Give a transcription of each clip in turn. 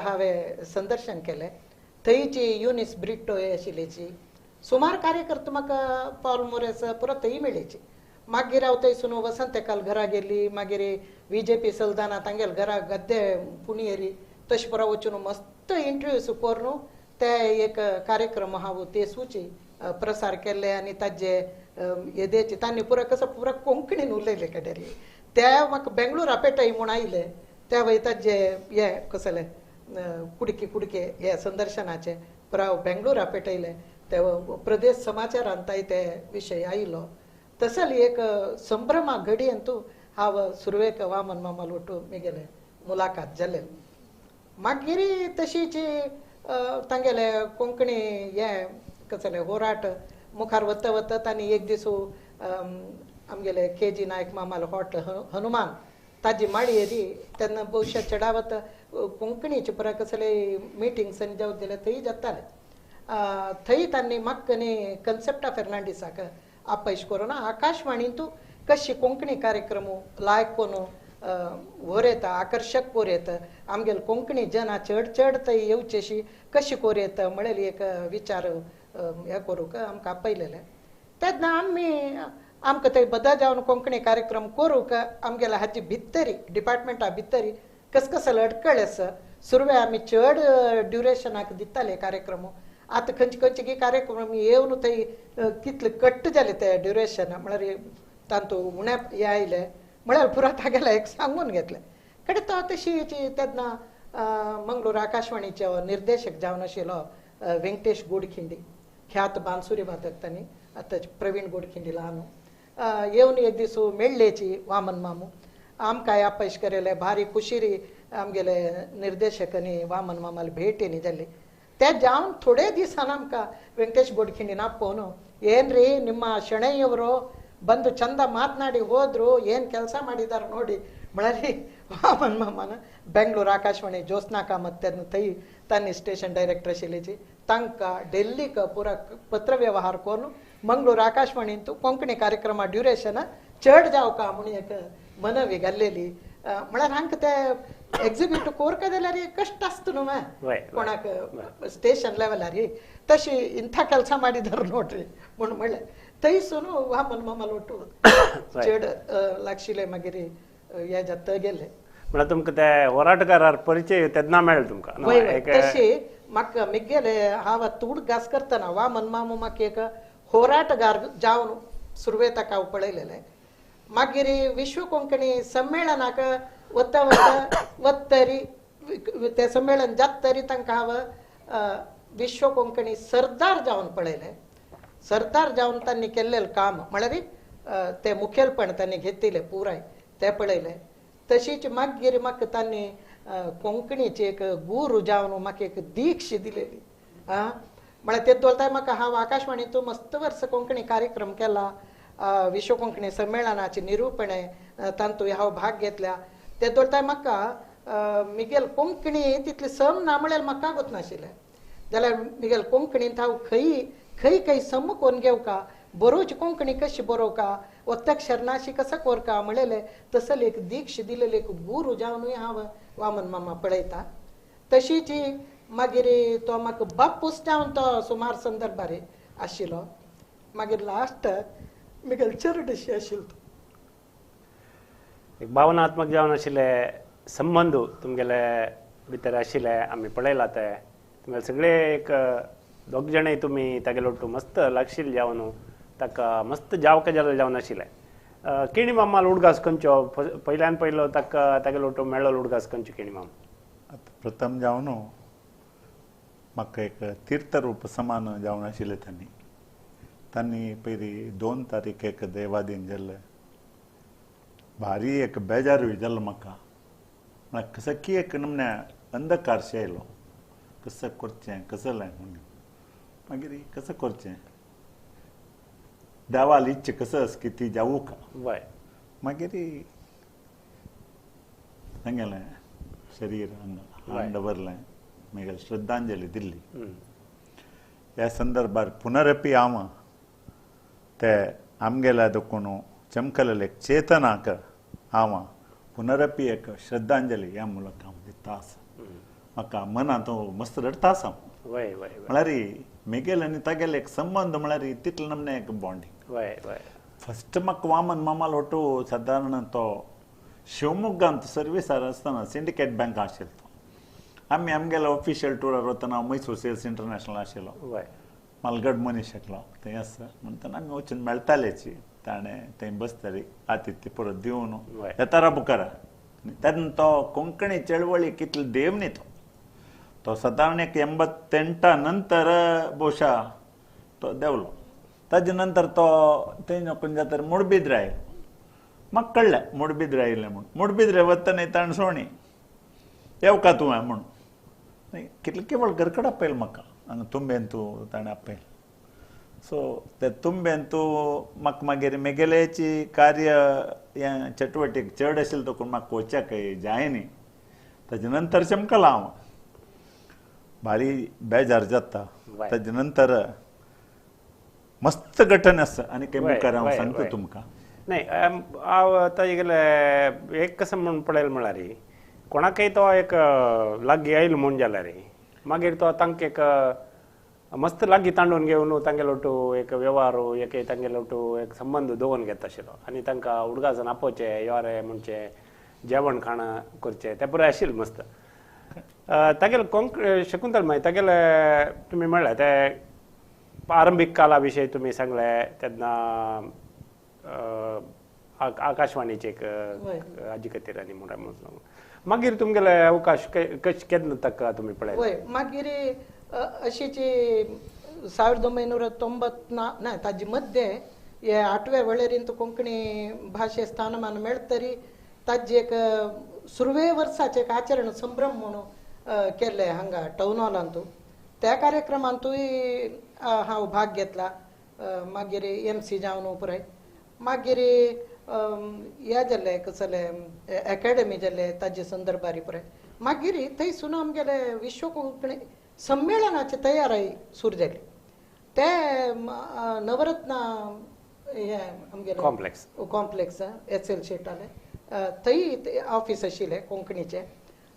हांवें संदर्शन केलें. थंयची युनिस ब्रिट्टो हे आशिल्ल्याची सुमार कार्यकर्ते म्हाका पॉल मोरेस पुरो थंय मेळ्ळीची. मागीर हांव थंयसून वसंत एकाल घरा गेली, मागीर बी जे पी सल्दाना तांगेल घरा गद्दे पुणयेरी तशें पुरो वचून मस्त इंटरव्यूज करून ते एक कार्यक्रम हांव ते सुची प्रसार केल्ले आनी ताजे येदेचे तांणी पुरो कसो पुरो कोंकणीन उलयले कडेन ते म्हाका बेंगळूरा पेटय म्हूण आयले त्या वय ताजे हे कसले कुडके कुडके हे संदर्शनाचे पुरो बेंगळूरा पेटयले ते प्रदेश समाचारांत ते विशय आयलो. तसली एक संभ्रमा घडयेन तूं हांव सुरवेक वामन मामाल वटू मेगेले मुलाकात जाले. मागीर तशीच तांगेले कोंकणी हे कसले होराट मुखार वता वता तांणी एक दीस आमगेले के जी नायक मामाल हॉट हनुमान ताजी माडी येदी तेन्ना भविश्या चडावत कोंकणीचे पुराय कसले मिटिंग्स आनी जावं जाल्यार थंय जाताले. थंय तांणी म्हाका न्ही कन्सेप्टा फेर्नांडीसाक अपयश करून आकाशवाणींतू कशी कोंकणी कार्यक्रम लायक कोन वरयता आकर्शक कोरयता आमगेले कोंकणी जना चड चड थंय येवचेशी कशी कोरयता म्हणलेली एक विचार हे करूंक आमकां आपयलेले. तेन्ना आमी आमकां थंय बदल जावन कोंकणी कार्यक्रम करूंक आमगेल्या हाजी भितरी डिपार्टमेंटा भितरी कसकसले अडकळ आसा. सुरवे आमी चड ड्युरेशनाक दिताले कार्यक्रम, आतां खंयचे खंयचे की कार्यक्रम येवन थंय कितले कट्ट जाले ते ड्युरेशन म्हळ्यार तातूंत उणें हें आयलें म्हळ्यार पुरो तागेलें एक सांगून घेतलें. कडे तो तशी तेन्ना मंगळूर आकाशवाणीचो निर्देशक जावन आशिल्लो वेंकटेश गोडखिंडी ख्यात बांसुरी वादक तांणी आतां प्रवीण गोडखिंडी ल्हान येवन एक दीस मेळ्ळेची वामन मामू आमकां अपयश केलें भारी खुशीरी आमगेले निर्देशक आनी वामन मामाल भेट न्ही जाली. ते जावन थोडे दिसान आमकां ವೆಂಕಟೇಶ್ ಗೋಡ್ಖಿಂಡಿನ ಅಪ್ಪವನು ಏನ್ರಿ ನಿಮ್ಮ ಶೆಣೆಯವರು ಬಂದು ಚಂದ ಮಾತನಾಡಿ ಹೋದರು, ಏನು ಕೆಲಸ ಮಾಡಿದಾರೆ ನೋಡಿ ಮಳರಿ ವಾಮನ್ ಮಾಮನ ಬೆಂಗಳೂರು ಆಕಾಶವಾಣಿ ಜ್ಯೋತ್ಸ್ನಾ ಕಾಮತ್ तेन्ना थंय तांणी स्टेशन डायरेक्टर आशिल्लीची तांकां डेल्लीक पुरा पत्र व्यवहार करून मंगळूर आकाशवाणींत कोंकणी कार्यक्रमा ड्युरेशन चड जावका म्हूण एक मनवी घाल्लेली. म्हळ्यार हांकां ते एक्झिक्यूटिव कोरका जाल्यार कश्ट आसता न्हू कोणाक स्टेशन लेवलार तशी ಇಂಥ ಕೆಲಸ ಮಾಡಿದಾರೆ ನೋಡ್ರಿ म्हूण म्हणलें. थंयसून वामन मामाल ಒಟ್ಟು चड लागशिल्ले मागीर हे जाता गेले. म्हळ्यार तुमकां ते होराटकारार परिचय तेन्ना मेळ्ळो तुमकां? तशी म्हाका मिगेले हांव उडगास करतना वामन मामू म्हाका एक होराटगार जावन सुरवेताक हांव पळयलेलें. मागीर विश्व कोंकणी संमेलनाक वता वता वतरी ते संमेलन जात तरी तांकां हांव विश्व कोंकणी सरदार जावन पळयलें. सरदार जावन तांणी केल्लें काम म्हळ्यार ते मुखेलपण तांणी घेतिल्लें पुराय तें पळयलें. तशीच मागीर म्हाका तांणी कोंकणीची एक गुरू जावन म्हाका एक दीक्ष दिलेली. आं म्हळ्यार ते दवरताय म्हाका हांव आकाशवाणींतू मस्त वर्स कोंकणी कार्यक्रम केला, विश्व कोंकणी संमेलनाचे निरूपणे तातूंत हांव भाग घेतल्या. ते दवरताय म्हाका मिगेल कोंकणी तितली सम ना म्हळ्यार म्हाका गोतनाशिल्लें. जाल्यार मिगेल कोंकणींत हांव खंय खंय खंय सम कोन्न घेवका, बरोवची कोंकणी कशी बरोवका, ಒತ್ತಕ್ಷರ नाशी कसो कोरका म्हणलें तसले एक दीक्ष दिलेले एक गुरू जावनूय हांव वामन मामा पळयता. तशीच मागीर तो म्हाका बापूस जावन तो सुमार संदर्भार आशिल्लो. मागीर लास्ट मिगेल चरडशी आशिल्लो तो एक भावनात्मक जावन आशिल्ले संबंद तुमगेले भितर आशिल्ले आमी पळयला ते तुमगेले सगळे एक दोग जाणय तुमी तागेले ಒಟ್ಟು मस्त लागशिल्ले जावन ताका मस्त जावका जाल्ले जावन आशिल्ले. केणी मामाल उडगास खंयचो पयल्यान पयलो ताका तागेले ಒಟ್ಟು मेळ्ळो उडगास खंयचो केणी माम? आतां प्रथम जावन म्हाका एक तीर्थरूप समान जावन आशिल्ले तांणी. तांणी पयली 2 तारीख एक देवादीन जाल्ले भारी एक बेजारूय जालो म्हाका. म्हळ्यार कसकी एक नमन्या अंधकारशें आयलो कसं करचें कसलें म्हणून. मागीर कसं करचें देवाल इच्छा कसं की ती जावू का. मागीर सांगलें शरीर हांगा दवरलें मागीर श्रद्धांजली दिल्ली. ह्या संदर्भार पुनरपी हांव ते आमगेल्या देखून चमकलेले एक चेतनाक हांव पुनरपी एक श्रद्धांजली ह्या मुलक हांव दिता आसा. म्हाका मनांत मस्त रडटा आसा. वय वय म्हळ्यार मेगेल आनी तागेले एक संबंद म्हळ्यार तितलो नमने एक बॉन्डिंग. वय वय फस्ट म्हाका वामन मामालो ओटू सादारण तो शिवमोग्गांत सर्विसार आसतना सिंडिकेट बँक आशिल्लो तो. आमी आमगेलो ऑफिशियल टुरार वतना मैसूर सेल्स इंटरनॅशनल आशिल्लो. वय मालगड मनीस एकलो थंय आसा म्हणटना आमी वचून मेळटालेची. ताणें थंय बसतली आतिथ्य परत दिवन येतारा बुकारा. तेन्ना तो कोंकणी चळवळी कितलो देव न्ही तो. तो सादारण एक 88 नंतर बोशा तो देंवलो. ताजे नंतर तो थंय खंयच्या तर मुडबिद्रे आयलो. म्हाका कळ्ळें मुडबिद्रे आयलें म्हूण. मुडबिद्रे वतना ताणें सोणी येवका तुवें म्हूण कितले केवळ घरकड आपयलें म्हाका हांगा तुंबेन तूं ताणें आपयलें. सो ते तुंबेन तूं म्हाका मागीर मेगेलेची कार्य हें चटवटीक चड आशिल्लें तो कोण म्हाका वचच्याक जाय न्ही. ताजे नंतर चमकला हांव भारी बेजार जाता. ताजे नंतर मस्त घटन आसा आनी काय मुखार हांव सांगता तुमकां. नाही हांव ताजे गेले एक कसं म्हूण पळयलें म्हळ्यार कोणाकय तो एक लागीं आयलो म्हूण जाल्यार मागीर तो तांकां एक मस्त लागीं तांडून घेवन तांगेलो ओटू एक वेव्हार एक तांगेलो ओटू एक संबंद दवरून घेता आशिल्लो आनी तांकां उडगासान आपोवचें यो रे म्हणचें जेवण खाणां करचें तें बरें आशिल्लें मस्त. तागेले कोंक शकुंतल मागीर तागेले तुमी म्हणलें ते आरंभीक काला विशयी तुमी सांगलें तेन्ना आकाशवाणीचे एक आजी खातीर आनी म्हूण मागीर तुमगेले अवकाश कशें केन्ना ताका तुमी पळयलें? वय मागीर अशीची 1994 ना ताजे मध्य हे आठव्या वळेरींत कोंकणी भाशे स्थानमान मेळतरी ताजे एक सुरवे वर्साचे एक आचरण संभ्रम म्हणून केल्ले हांगा टावन हॉलांतू. त्या कार्यक्रमांतूय हांव भाग घेतला. मागीर एम सी जावन पुराय मागीर हे जाल्ले कसले एकेडमी जाल्ले ताजे संदर्भार पुराय मागीर थंयसून आमगेले विश्व कोंकणी संमेलनाची तयारी सुरू जाली. ते नवरत्न हे आमगेले कॉम्प्लेक्स कॉम्प्लेक्स एस एल शेटाले थंय ऑफीस आशिल्लें कोंकणीचें.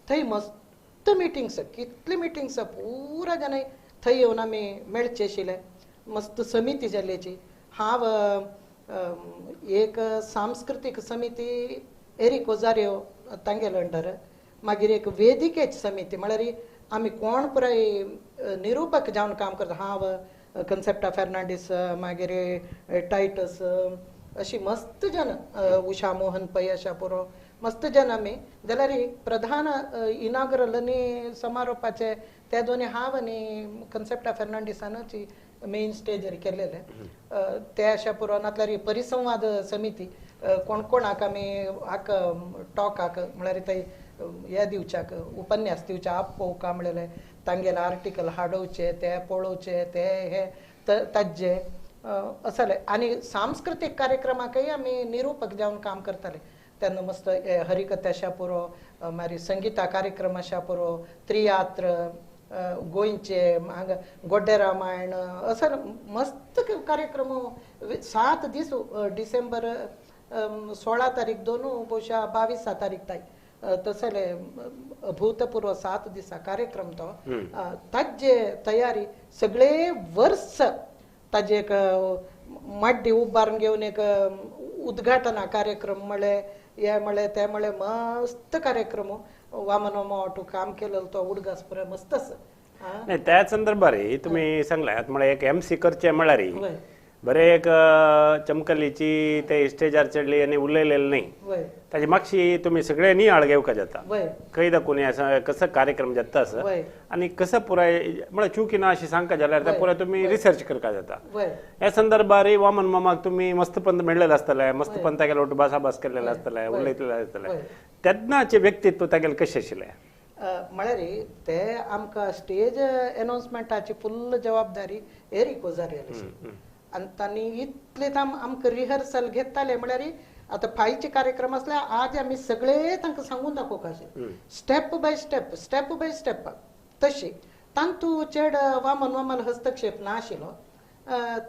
थंय मस्त मिटिंग्स कितले मिटिंग्स पुरा जाणां थंय येवन आमी मेळचे आशिल्ले. मस्त समिती जाल्ल्याची. हांव एक सांस्कृतीक समिती एरिक ओजारियो तांगेलो अंडर. मागीर एक वेदिकेची समिती म्हळ्यार आमी कोण पुराय निरुपक जावन काम करता. हांव कन्सेप्टा फेर्नांडीस मागीर टायटस अशी मस्त जन उषा मोहन पै अशा पुरो मस्त जन आमी जाल्यार प्रधान इनाग्रल आनी समारोपाचे ते दोनी हांव आनी कन्सेप्टा फेर्नांडीसानूच मेन स्टेजर केलेले. ते अशा पुरो नातल्यार परिसंवाद समिती कोण कोणाक आमी हाक टॉकाक म्हळ्यार थंय हे दिवच्याक उपन्यास दिवच्या आपोवका म्हणलें तांगेले आर्टिकल हाडोवचे ते पळोवचे ते हे ताजे असले. आनी सांस्कृतीक कार्यक्रमाकय आमी निरुपक जावन काम करताले. तेन्ना मस्त हरिकथा अशा पुरो मागीर संगीता कार्यक्रम अशा पुरो त्रियात्र गोंयचे हांगा गोड्डे रामायण असो मस्त कार्यक्रम 7 दीस डिसेंबर 16 तारीख दोन बहुशा 22 तारीख ताई तसले भूतपूर्व 7 दिसा कार्यक्रम तो ताजे तयारी सगळे वर्स ताजे एक माड्डी उबारून घेवन एक उद्घाटना कार्यक्रम म्हळे हे म्हळे ते म्हळे मस्त कार्यक्रम वामन मामा काम केलेलो तो उडगास पुराय मस्तच. नाही त्या संदर्भार तुम्ही सांगलात म्हळ्यार एक एम सी करचे म्हळ्यार बरे एक चमकलीची ते स्टेजार चडली आनी उलयलेले नाही ताजी मागशी तुम्ही सगळे नियाळ घेवका जाता खंय दाखोवन असं कसं कार्यक्रम जाता असं आनी कसं पुराय म्हळ्यार चुकी ना अशी सांगका जाल्यार त्या पुराय तुम्ही रिसर्च करका जाता. ह्या संदर्भार वामन मामाक तुम्ही मस्तपंत मेळलेले आसतले मस्तपंत तागेले ओटू भासाभास केल्लेले आसतले उलयतले आसतले तेन्नाचें व्यक्तित्व तागेलें कशें आशिल्लें? म्हळ्यार ते आमकां स्टेज एनाउन्समेंटाची फुल्ल जबाबदारी एरिक ओजारी आशिल्ली आनी तांणी इतले आमकां रिहर्सल घेताले. म्हळ्यार आतां फायचे कार्यक्रम आसले आज आमी सगळे तांकां सांगून दाखोवंक आशिल्लें step by step step by step तशी तांतू चड वामन वामन हस्तक्षेप ना आशिल्लो.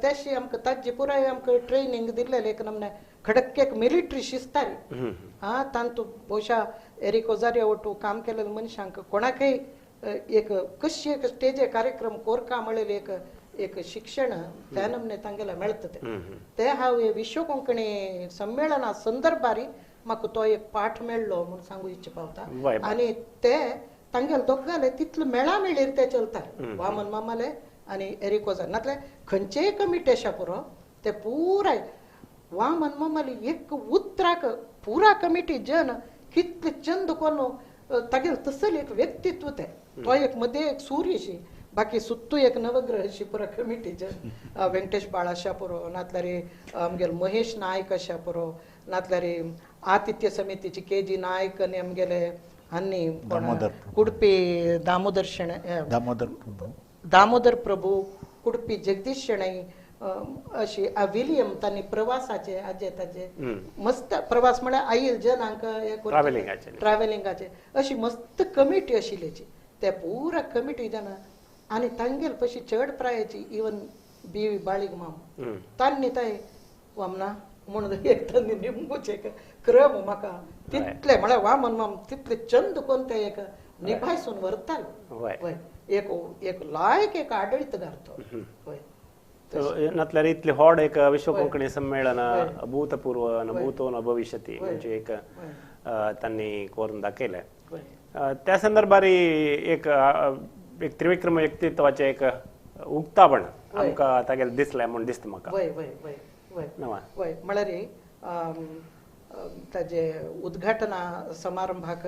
तेशी आमकां ताजी पुराय आमकां ट्रेनींग दिल्लें एक नमने खडक एक मिलिटरी शिस्तारी. आं तांतू बहुशा एरिक ओजारियो ओटू काम केलेले मनशांक कोणाकय एक कशी एक स्टेजे कार्यक्रम कोरका म्हळेले एक एक शिक्षण त्या नमने तांगेले मेळटा ते ते हांव हे विश्व कोंकणी संमेलना संदर्भारी म्हाका तो एक पाठ मेळ्ळो म्हूण सांगू इच्छा पावता. आनी ते तांगेले दोगांले तितले मेळा मेळीर ते चलता वामन मामाले आनी एरिकोजा नातले खंयचेय कमिटी आसा पुरो ते पुराय वामन मामाले एक उतराक पुरा कमिटी जन कितले चंद कोण तागेले तसले एक व्यक्तित्व ते तो एक मदें एक सूर्यशी बाकी सुत्तू एक नवग्रहशी पुरा कमिटी जन वेंकटेश बाळ आशा पुरो नातल्यार आमगेले महेश नायक आशा पुरो नातल्यार आतिथ्य समितीची के जी नायक आनी आमगेले आनी कुडपी दामोदर शेणै दामोदर प्रभू कुडपी जगदीश शेणै अशी विलियम तांणी प्रवासाचे आजे ताजे मस्त प्रवास म्हळ्यार आयल जनांक ट्रॅव्हलिंगाचे अशी मस्त कमिटी आशिल्ल्याची ते पुरा कमिटी जाणा आनी तांगेल पशी चड प्रायची इवन बी बाळीग माम तांणी ताय वामना म्हणून एक तांणी निमगूच एक क्रम म्हाका तितले म्हळ्यार वामन माम तितले चंद कोण ते एक निभायसून व्हरताले एक एक लायक एक आडळीतगार तो. हय नातल्यार इतले व्हड एक विश्व कोंकणी संमेलन अभूतपूर्व न भूतो न भविष्यती म्हणजे एक तांणी करून दाखयलें. त्या संदर्भार एक एक त्रिविक्रम व्यक्तित्वाचें एक उक्तावण आमकां तागेलें दिसलें म्हूण दिसता म्हाका. वय वय वय वय वय म्हळ्यार ताजे उद्घाटना समारंभाक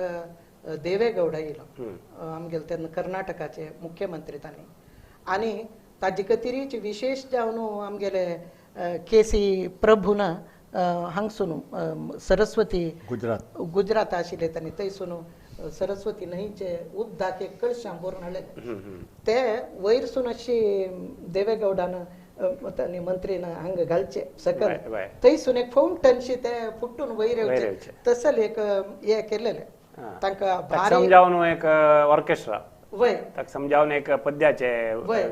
देवेगौडा येयलो आमगेले तेन्ना कर्नाटकाचे मुख्यमंत्री तांणी आनी ताजे खातीरीच विशेष जावन आमगेले के सी प्रभून हांगसून सरस्वती गुजरात गुजरात आशिल्ले तांणी थंयसून सरस्वती न्हंयचे उदक एक कळशां भरून हाडले ते वयरसून अशी देवेगौडान तांणी मंत्रीन हांगा घालचे सकयल थंयसून एक फाउंटनशी ते फुटून वयर येवचे तसले एक हे केलेले तांकां समजावन एक ऑर्केस्ट्रा वय ताका समजावन एक पद्याचे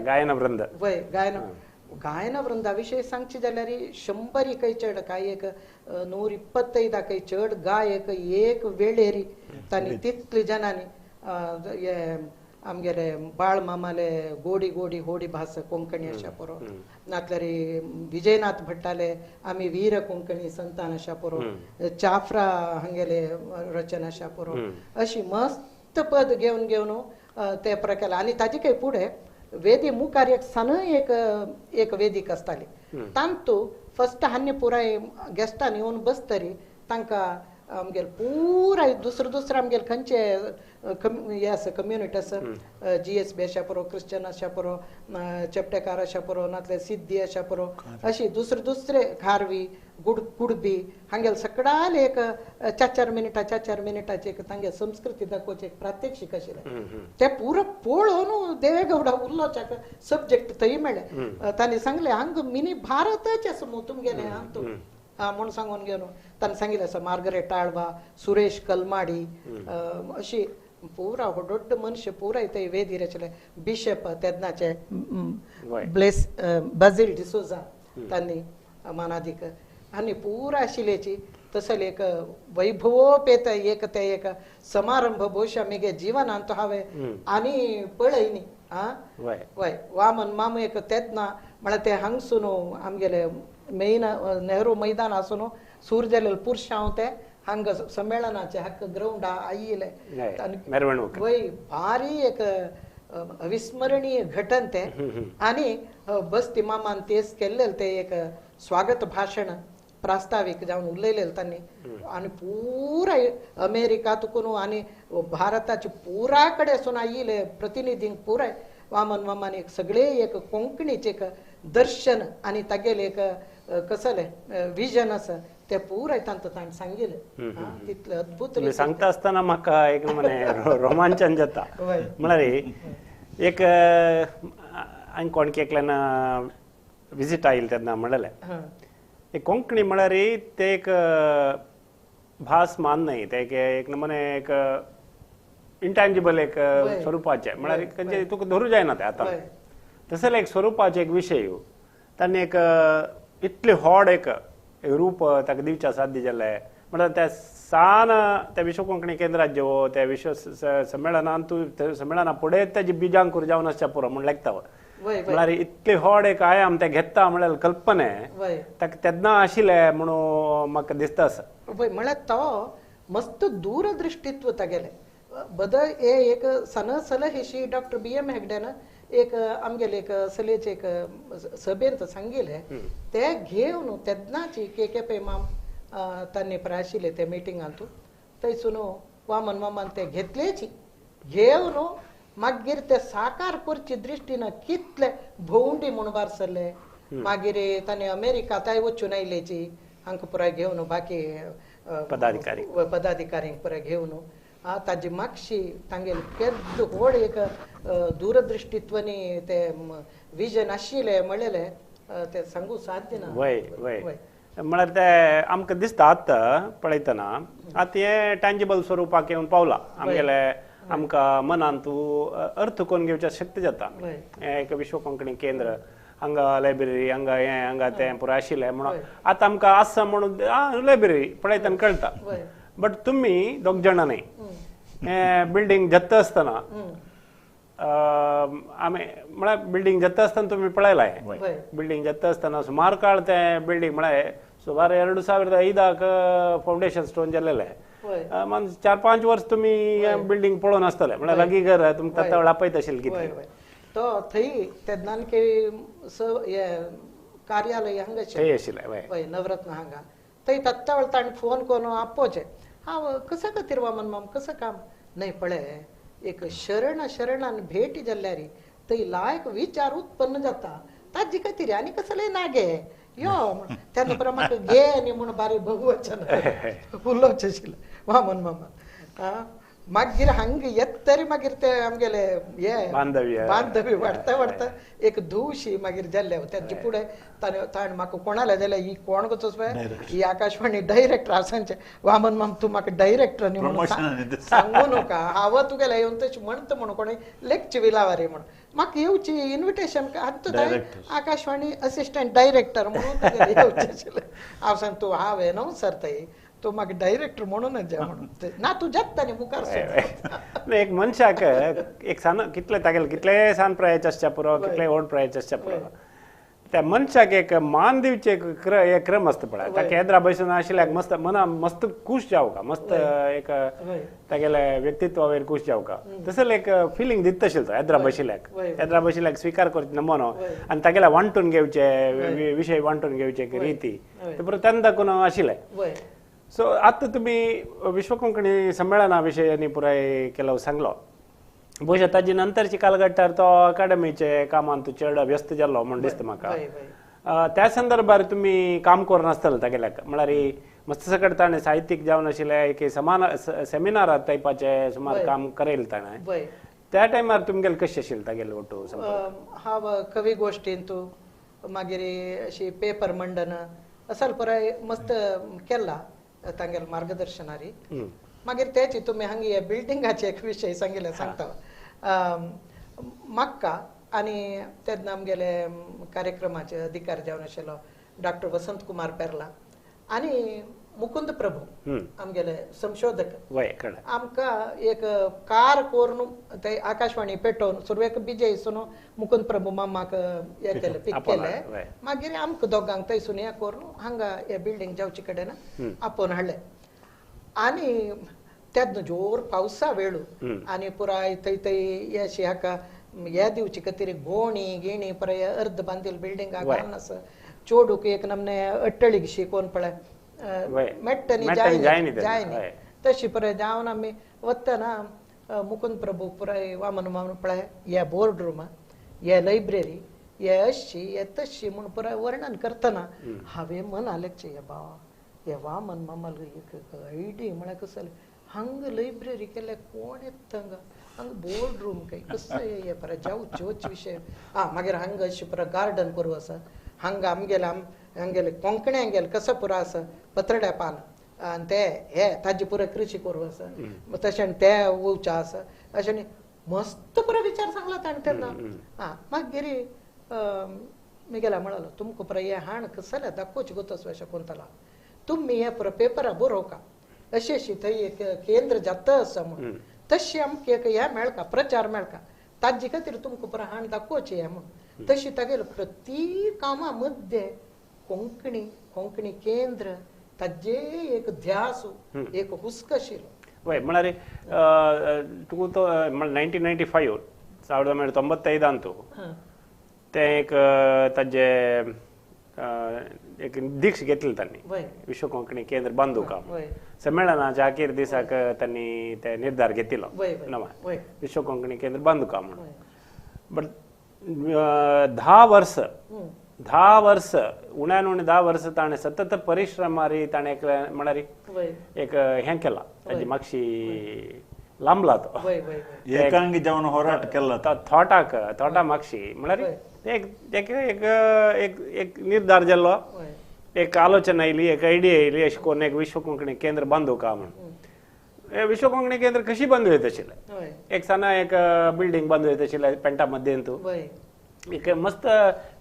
गायन वृंद वय गायन गायन वृंदा विशयी सांगचे जाल्यार 100 चड काय एक 125 चड गायक एक वेळेरी तांणी तितले जनांनी हे आमगेले बाळ मामाले गोडी गोडी होडी भास कोंकणी अशा पुरो नातल्यार विजयनाथ भट्टाले आमी वीर कोंकणी संतान अशा पुरो चाफ्रा हांगेले रचना अशा पुरो अशी मस्त पद घेवन घेवन ते प्रकार. आनी ताजे काही फुडें वेदी मुखार एक सान एक एक वेदीक आसताली तांतू फस्ट हान्नी पुराय गेस्टान येवन बसतरी तांकां आमगेले पुराय दुसरो दुसरो आमगेले खंयचे हे आसा कम्युनिटी आसा जी एस बी आशा पुरो क्रिश्चन आशा पुरो चेपटेकार आशा पुरो नातल्यार सिद्धी आशा पुरो अशी दुसरे दुसरे खारवी गुड कुडबी हांगेले सगळ्याले एक 4-4 मिनटां 4-4 मिनटाचे एक तांगे संस्कृती दाखोवचे एक प्रात्यक्षीक आशिल्लें ते पुरो पळोवन देवेगौडा उरलो सब्जेक्ट थंय मेळ्ळे. तांणी सांगलें हांगा मिनी भारताचें आसा मू तुमगेलें हांगा तूं म्हूण सांगून घेवन ताणें सांगिल्लें आसा मार्गरेट आळवा सुरेश कलमाडी अशी पुरा व्हड मनुष्य पुराय थंय वेदीर आशिल्ले बिशप तेन्नाचे ब्लेस बाजील डिसोजा तांणी मानादीक आनी पुरा आशिल्ल्याची तसले एक वैभवोपेत एक ते एक समारंभ भोवशा मेगे जिवनांत हांवें आनी पळय न्ही आं वय वामन मामू एक तेन्ना म्हळ्यार ते हांगसून आमगेले मेन नेहरू मैदान आसून सूर जालेले पुरशांव ते हांगा संमेलनाचे हक्क ग्रावंड आयिल्ले वय भारी एक अविस्मरणीय घटन ते. आनी बस्ती मामान तेच केल्लें ते एक स्वागत भाशण प्रास्तावीक जावन उलयलें तांणी आनी पुराय अमेरिका तुकून आनी भारताचे पुरा कडेन सून आयिल्ले प्रतिनिधींक पुराय वामन मामान एक सगळे एक कोंकणीचे एक दर्शन आनी तागेलें एक कसलें विजन आसा ते पुराय तांकां ताणें सांगिल्लें. तितलें अद्भुत सांगता आसतना म्हाका एक म्हणे रोमांचन जाता. म्हळ्यार एक आनी कोण एकल्यान विजीट आयिल्लें तेन्ना म्हणलें एक कोंकणी म्हळ्यार ते एक भास मान न्हय ते एक नमुने एक इंटँजिबल एक स्वरुपाचें म्हळ्यार तुका धरूं जायना तें आतां तसलें एक स्वरुपाचें एक विशय तांणी एक इतलें व्हड एक रूप ताका दिवचें साध्य जालें. म्हळ्यार त्या सान त्या विश्व कोंकणी केंद्रात जेवो त्या विश्व संमेलनान तूं संमेलना फुडें तेजी बिजांकूर जावन आसच्या पुरो म्हूण लेखता. म्हळ्यार इतले व्हड एक आयाम ते घेता म्हळ्यार कल्पने ताका तेन्ना आशिल्लें म्हणून म्हाका दिसता आसा. म्हळ्यार तो मस्त दूरदृष्टित्व तागेलें बदल हे एक सन सलहेशी डॉक्टर बी एम हेगड्यान एक आमगेले एक सलेचे एक सभेंत सांगिल्लें ते घेवन तेन्नाची के के पै माम तांणी आशिल्ले ते मिटिंगांतू थंयसून वामन मामान ते घेतलेची घेवन मागीर ते साकार करचे दृश्टीन कितले भोंवडी म्हूण भायर सरले. मागीर तांणी अमेरिका ताय वचून आयलेची हांकां पुराय घेवन बाकी पदाधिकारी पदाधिकाऱ्यांक पुराय घेवन ताजी मागशी तांगेले केद्द व्हड एक दूरदृष्टित्व न्ही ते विजन आशिल्लें म्हणलेलें ते सांगू साध्य ना. वय वय म्हळ्यार ते आमकां दिसता आतां पळयतना आतां हें टँजिबल स्वरुपाक येवन पावलां आमगेले आमकां मनांत तूं अर्थ करून घेवच्या शक्ती जाता. हें एक विश्व कोंकणी केंद्र हांगा लायब्ररी हांगा हें हांगा तें पुराय आशिल्लें म्हणून आतां आमकां आसा म्हणून लायब्ररी पळयतना कळटा. बट तुमी दोग जाणां न्ही हें बिल्डींग जाता आसतना आमी म्हळ्यार बिल्डींग जाता आसतना तुमी पळयलां हें बिल्डींग जाता आसतना सुमार काळ तें बिल्डींग म्हळ्यार सुमार 2005 फावंडेशन स्टोन जाल्लें. 4-5 वर्स तुमी बिल्डींग पळोवन आसतलें म्हळ्यार लागीं घर तुमकां तळ आपयत आशिल्लें कितें तो थंय तेन्ना कार्यालय हांगा थंय आशिल्लें वय नवरत्न हांगा थंय तत्ता ताणें फोन करून आपोवचें हांव कसो खातीर वामन माम कसो काम न्हय पळय एक शरण शरणान भेट जाल्यार थंय लायक विचार उत्पन्न जाता ताजे खातीर आनी कसलें ना गे यो तेन्ना पुरो म्हाका गे न्ही म्हूण बारीक बहुवचन उलोवचें आशिल्लें वामन मामा. मागीर हांग येत तरी मागीर ते आमगेले हे बांधव्य बांधव्य वाडता वाडता एक धुवशी मागीर जाल्ले तेजे फुडें ताणें ताणें म्हाका कोणाले जाल्यार ही कोण कसो पळय ही आकाशवाणी डायरेक्टर हांव सांगचें वामन माम तूं म्हाका डायरेक्टर न्ही म्हणून सांगू नका हांव तुगेलें येवन तशें म्हणटा म्हणून कोणूय लेखची विलावारी म्हणून म्हाका येवची इन्विटेशन आतां आकाशवाणी असिस्टंट डायरेक्टर म्हणून येवचें आशिल्लें. हांव सांग तूं हांव न्हू सर थंय तो म्हाका डायरेक्टर म्हणूनच जा म्हणून ना तूं जाता न्ही मुखार. एक मनशाक एक सान कितले तागेले कितले सान प्रायेचे आसच्या पुरो कितले व्हड प्रायेचे आसच्या पुरो त्या मनशाक एक मान दिवचे एक क्रम आसता पळय. ताका येद्रा बसून आशिल्ल्याक मस्त मना मस्त खूश जावका मस्त एक तागेले व्यक्तित्वा वयर खूश जावका तसले एक फिलींग दिता आशिल्लो तो येद्रा बशिल्ल्याक येद्रा बशिल्ल्याक स्विकार करचे नमोनो आनी तागेले वांटून घेवचे विशय वांटून घेवचे एक रिती ते पुरो तेन्ना दाखोवन आशिल्लें. सो आतां तुमी विश्व कोंकणी संमेलना विशय आनी पुराय केलो सांगलो भोवशा ताजे नंतरची कालघट्टार तो अकाडमीचे कामान तूं चड व्यस्त जाल्लो म्हूण दिसता म्हाका. त्या संदर्भार तुमी काम करून आसतलें तागेल्याक म्हळ्यार मस्त सकट ताणें साहित्यीक जावन आशिल्लें एक समान सेमिनार टायपाचें सुमार काम करयलें ताणें त्या टायमार तुमगेलें कशें आशिल्लें तागेलें ओटू? हांव कवी गोश्टींतू मागीर अशी पेपर मंडन असल पुराय मस्त केला तांगेले मार्गदर्शनारी. मागीर तेची तुमी हांगा हे बिल्डिंगाचे एक विशय सांगिल्ले सांगता म्हाका आनी तेन्ना आमगेले कार्यक्रमाचे अधिकारी जावन आशिल्लो डॉक्टर वसंत कुमार पेर्ला आनी मुकुंद प्रभू आमगेले संशोधक आमकां एक कार करून ते आकाशवाणी पेटोवन सुरवेक बिजय सुन मुकुंद प्रभू मामाक हे केलें पीक केलें मागीर आमकां दोगांक थंयसून हें करून हांगा हे बिल्डींग जावचे कडेन आपोवन हाडलें. आनी तेन्ना जोर पावसा वेळू आनी पुराय थंय थंय अशी हाका हे दिवचे खातीर गोणी गिणी पुराय अर्द बांदिल बिल्डिंगाक घालून आसा चोडूक एक नमने अट्टळी शिकोवन पळय मेट्टनी जायनी तशी पुराय जावन आमी वतना मुकुंद प्रभू पुराय वामन मामन पळय हे बोर्ड रूम हे लायब्ररी हे अशी हे तशी म्हूण पुराय वर्णन करतना हांवें मनालेचे हे बाबा हे वामन मामाल एक आयडी म्हळ्यार कसलें हांगा लायब्ररी केल्यार कोण येता हांगा हांगा बोर्ड रूम काय कसं हे परत जावचोच विशय. आं मागीर हांगा अशें पुराय गार्डन करूं आसा हांगा आमगेले हांगेले कोंकणी हांगेले कसो पुरो आसा पत्रड्या पान आनी ते हे ताजे पुराय कृशी करूं आसा तशें ते वचचें आसा अशें मस्त पुरो विचार सांगला ताणें तेन्ना. आं मागीर मिगेला म्हणलो तुमकां पुराय हें हाण कसलें दाखोवचें गोतस अशें कोणतला तुमी हे पुरो पेपरा बरोवका अशी अशी थंय एक केंद्र जाता आसा म्हणून तशी आमकां एक हें मेळका प्रचार मेळका ताजे खातीर तुमकां पुरो हाण दाखोवचें हें म्हणून तशी तागेले प्रति कामा मध्ये कोंकणी कोंकणी केंद्र ताजे एक ध्यास एक हुस्क आशिल्लो. वय म्हळ्यार तुका तो 1995 1995 तें एक ताजे एक दीक्ष घेतली तांणी विश्व कोंकणी केंद्र बांदूका संमेलनाच्या अखेर दिसाक तांणी ते निर्धार घेतिल्लो नवा विश्व कोंकणी केंद्र बांदूका म्हणून. बट 10 वर्स 10 वर्स उण्यान उणें 10 वर्स ताणें सतत परिश्रमारी ताणें एक म्हळ्यार एक हें केलां ताजी मातशी लांबला तो एकांगी जावन होराट केला थोटाक थोटा मागशी म्हळ्यार एक एक एक एक निर्धार जाल्लो एक आलोचना आयली एक आयडिया येयली अशें करून एक विश्व कोंकणी केंद्र बांदूका म्हणून. विश्व कोंकणी केंद्र कशी बांदू येत आशिल्लें एक साना एक बिल्डींग बांदू येत आशिल्लें पेंटा मध्यंतू एक मस्त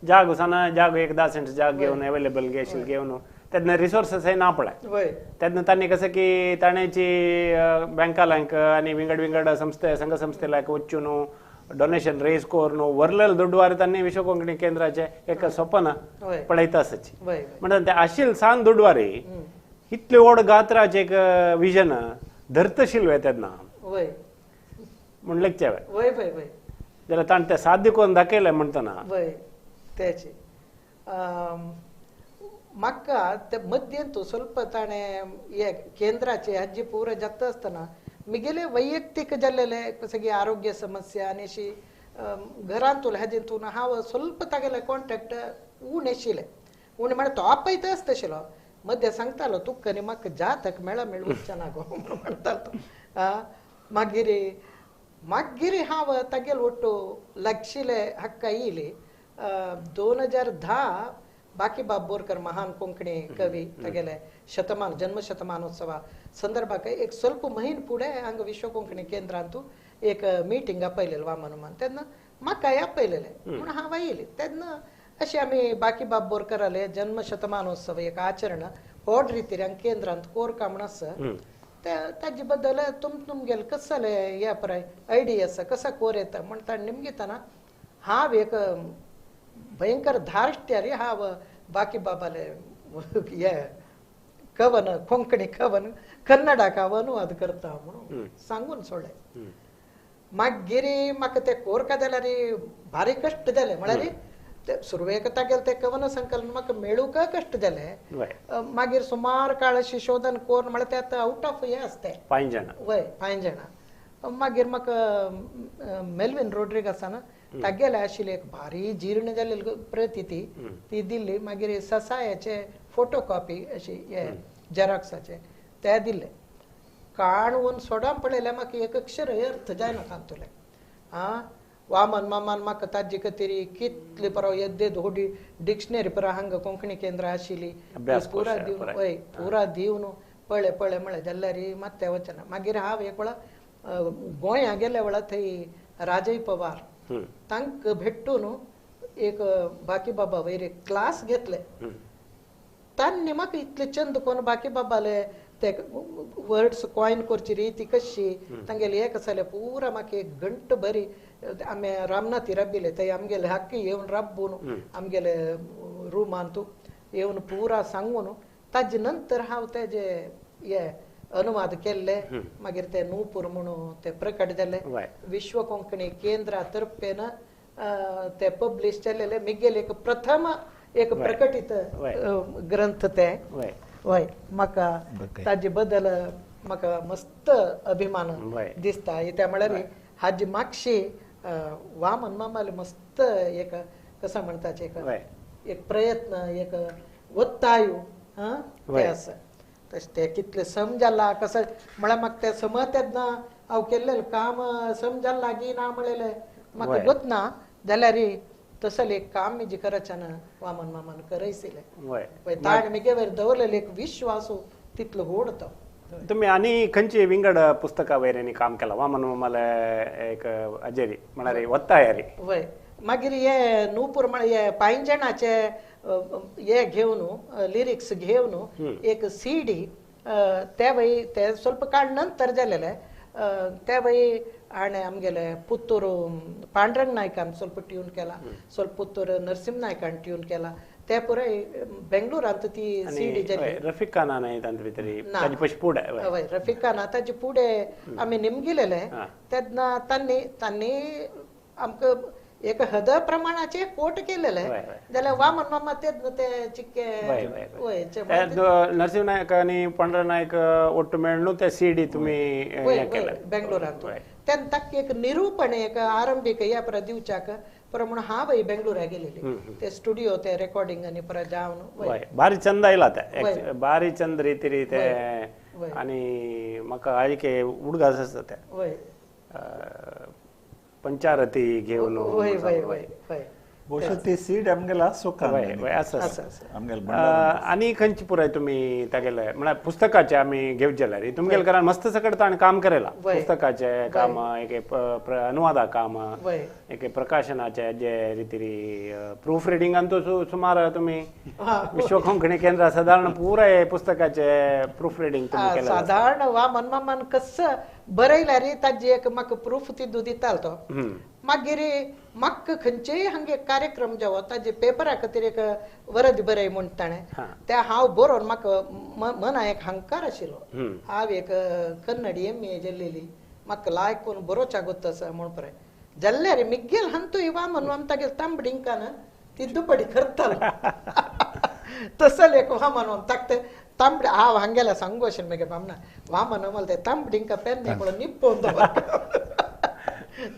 जागो साना जागो एक 10 सेंट जाग घेवन अवेलेबल आशिल्लें घेवन तेन्ना रिसोर्सेस ना पळय तेन्ना तांणी कसं की ताणेची बँकालांक आनी विंगड विंगड संस्थे संघ संस्थेलाक वचून डोनेशन रेज करून वरलेले दुडवार तांणी विश्व कोंकणी केंद्राचे एक सपन पळयता आसाची म्हणटा ते आशिल सान दुडवारी इतले व्हड गात्राचे एक विजन धरतशील वे तेन्ना म्हण लेगचे जाल्यार ताणें तें साध्य करून दाखयलें म्हणटना तेचे म्हाका ते मध्यंतू ಸ್ವಲ್ಪ ताणें हे केंद्राचे हाजी पुरो जाता आसतना मिगेले वैयक्तीक जाल्लेले सगळी आरोग्य समस्या आनी अशी घरांतूल हाजेंतून हांव ಸ್ವಲ್ಪ तागेले कॉन्टेक्ट उणें आशिल्लें उणें म्हळ्यार तो आपयता आसता आशिल्लो मध्य सांगतालो तुका न्ही म्हाका जातक मेळा मेळूचना गो म्हणून म्हणटालो तो. मागीर मागीर हांव तागेले ಒಟ್ಟು लागशिल्ले हक्का येयली 2010 बाकीबाब बोरकर महान कोंकणी कवी तागेले शतमान जन्म शतमानोत्सवा संदर्भाक एक ಸ್ವಲ್ಪ म्हयन फुडें हांगा विश्व कोंकणी केंद्रांतू एक मिटींग आपयलेलें वामन तेन्ना म्हाकाय आपयलेलें म्हूण हांव आयिल्लें तेन्ना अशें आमी बाकीबाब बोरकराले जन्म शतमानोत्सव एक आचरण व्हड रितीन हांगा केंद्रांत कोरका म्हण आसा ताजे बद्दल तुमगेले कसले हे पळय आयडिया आसा कसा कोर येता म्हण ताणें निमगितना हांव एक भयंकर धार्ष्ट्य रे हांव बाकीबाबाले हे कवन कोंकणी कवन कन्नडाक हांव अनुवाद करता म्हणून सांगून सोडलें. मागीर म्हाका ते कोरका जाल्यार भारी कश्ट जाले म्हळ्यार ते सुरवेक तागेले ते कवन संकलन म्हाका मेळूंक कश्ट जाले. मागीर सुमार काळ अशें शोधन कोरून म्हळ्यार ते आतां आवट ऑफ हें आसता वय 5 जाणां. मागीर म्हाका मेल्विन रोड्रिगासान तागेले आशिल्ली एक भारी जीर्ण जाल्ली प्रती ती ती दिल्ली. मागीर ससायाचे फोटो कॉपी अशी हे जेरॉक्साचे ते दिल्ले. काणून सोडान पळयल्यार म्हाका एक अक्षर अर्थ जायना तातूंतलें. आं वामन मामान म्हाका ताजे खातीर कितले पराव येद्दे व्हडली डिक्शनरी परा हांगा कोंकणी केंद्रां आशिल्ली पुरा दिवन वय पुरा दिवन पळय पळय म्हळें जाल्यार मात्तें वचना. मागीर हांव एक वेळा गोंया गेल्या वेळार थंय राजय पवार तांकां भेटून एक बाकीबाबा वयर एक क्लास घेतले. तांणी म्हाका इतले चंद कोण बाकीबाबाले ते वर्ड्स कॉयन करची रीती कशी तांगेले एक आसले पुरा म्हाका एक घंट बरी आमी रामनाथी राबिल्ले थंय आमगेले हक्क येवन राबून आमगेले रुमांत येवन पुरा सांगून ताजे नंतर हांव तेजे हे अनुवाद केल्ले. मागीर ते नूपूर म्हणून ते प्रकट जाले. विश्व कोंकणी केंद्रा तर्फेन ते पब्लिश जालेले मिगेले एक प्रथम एक प्रकटीत ग्रंथ ते. वय म्हाका ताजे बद्दल म्हाका मस्त अभिमान दिसता. त्या म्हळ्यार हाजी मागशी वामन मामाले मस्त एक कसं म्हणताचे एक एक प्रयत्न एक ಒತ್ತಾಯು ते आसा. तशें ते कितले समजाला कसं म्हळ्यार म्हाका ते समज ना हांव केल्लें काम समजाला लागीं ना म्हणलें म्हाका गोत ना जाल्यार तसलें एक काम जी करचें ना वामन मामान करयशिल्लें. ताणें म्हगे वयर दवरलेलें एक विश्वास तितलो व्हड तो. तुम्ही आनी खंयची विंगड पुस्तकां वयर काम केलां वामन मामाले एक अजेरी म्हळ्यार ಒತ್ತಾಯರಿ? वय मागीर हे नुपूर म्हळ्यार हे पांयजणाचे हे घेवन लिरिक्स घेवन एक सी डी ते वय ते ಸ್ವಲ್ಪ काळ नंतर जालेले ते वय हाणें आमगेले पुत्तूर पांडुरंग नायकान ಸ್ವಲ್ಪ ट्यून केला, ಸ್ವಲ್ಪ पुत्तूर नरसिंह नायकान ट्यून केला. ते पुराय बेंगलोरांत ती सी डी जाली. रफीक खानान तांचे भितर ताजे पयशे फुडें हय रफीक खाना ताजे फुडें आमी निमगिलेले तेन्ना तांणी तांणी आमकां एक हद प्रमाणाचे कोट केलेले जाल्यार वामन मामा तेन्ना ते चिक्के वय नरसिंह नायक आनी पांडुरंग नायक ಒಟ್ಟು मेळ्ळू ते सी डी तुमी बेंगलोरांत तेन्ना ताका एक निरूपण एक आरंभीक ह्या परत दिवच्याक परत म्हणून हांव बेंगलोरा गेलेली ते स्टुडियो ते रेकॉर्डिंग आनी परत जावन भारी चंद आयला ते भारी चंद रिती ते आनी म्हाका आयके उडगास आसता ते वय पंचारती घेवन वय वय वय वय ಬಹುಶಃ ती सीड आमगेले आसो आमगेले. आनी खंयची पुराय तुमी तागेले म्हळ्यार पुस्तकाचे आमी घेवचे जाल्यार तुमगेले घरान मस्त सकट ताणें काम केला, पुस्तकाचे काम, एक अनुवादा काम, एक प्रकाशनाचे जे रितीरी प्रूफ रिडिंगान तो सुमार तुमी विश्व कोंकणी केंद्र सादारण पुराय पुस्तकाचे प्रूफ रिडींग तुमी केलां. सादारण वामन मामान कसं बरयल्यार ताजी एक म्हाका प्रूफ ती दितालो तो. मागीर म्हाका खंयचेय हांगे कार्यक्रम जावो ताजे पेपरा खातीर एक वरद बरय म्हूण ताणें ते हांव बरोवन म्हाका मना एक हंकार आशिल्लो हांव एक कन्नड एम ए जाल्लेली म्हाका लायक कोण बरोवच्या गोत आसा म्हूण पळय जाल्यार मिगेल हांतूय वामन माम तागेल तांबडिंकान ती दुपडी करतालो तसले एक वामन माम ताकते तांबडे हांव हांगेल्या सांगू अशें मागीर बामणा वामन माल ते तांबडिंका पेन्ने पळोवन निप्पोवन दवर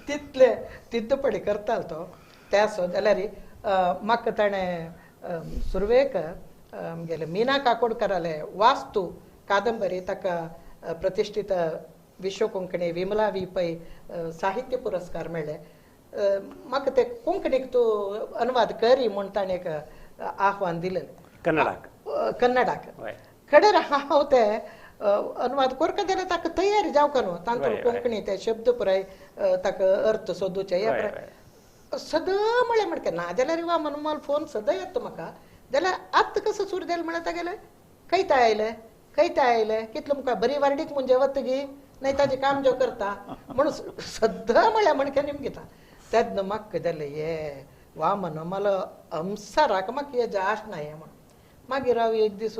तितले तिद्दपडी करतालो तो. ते आसो जाल्यार म्हाका ताणें सुरवेक आमगेले मीना काकोडकराले वास्तू कादंबरी ताका प्रतिश्ठीत विश्व कोंकणी विमला वी पै साहित्य पुरस्कार मेळ्ळे. म्हाका ते कोंकणीक तूं अनुवाद करी म्हूण ताणें एक आव्हान दिलें कन्नडाक कन्नडाक. खडेर हांव ते अनुवाद करता जाल्यार ताका तयारी जावंक न्हू तांतून कोंकणी ते शब्द पुराय ताका अर्थ सोदूचे हे पुराय सदां म्हळें म्हणके ना जाल्यार वामन माल फोन सदां येता म्हाका जाल्यार आतां कसो सूर जालें म्हळ्यार तागेलें खंयता आयलें खंयता आयलें कितलो मुखार बरी वार्डीक म्हणजे वतगी न्हय ताजें काम जो करता म्हणून सदां म्हळ्यार म्हणके निमगिता. तेन्ना म्हाका जालें हे वामन माल अंसाराक म्हाका हे जास्त ना हें म्हणून. मागीर हांव एक दीस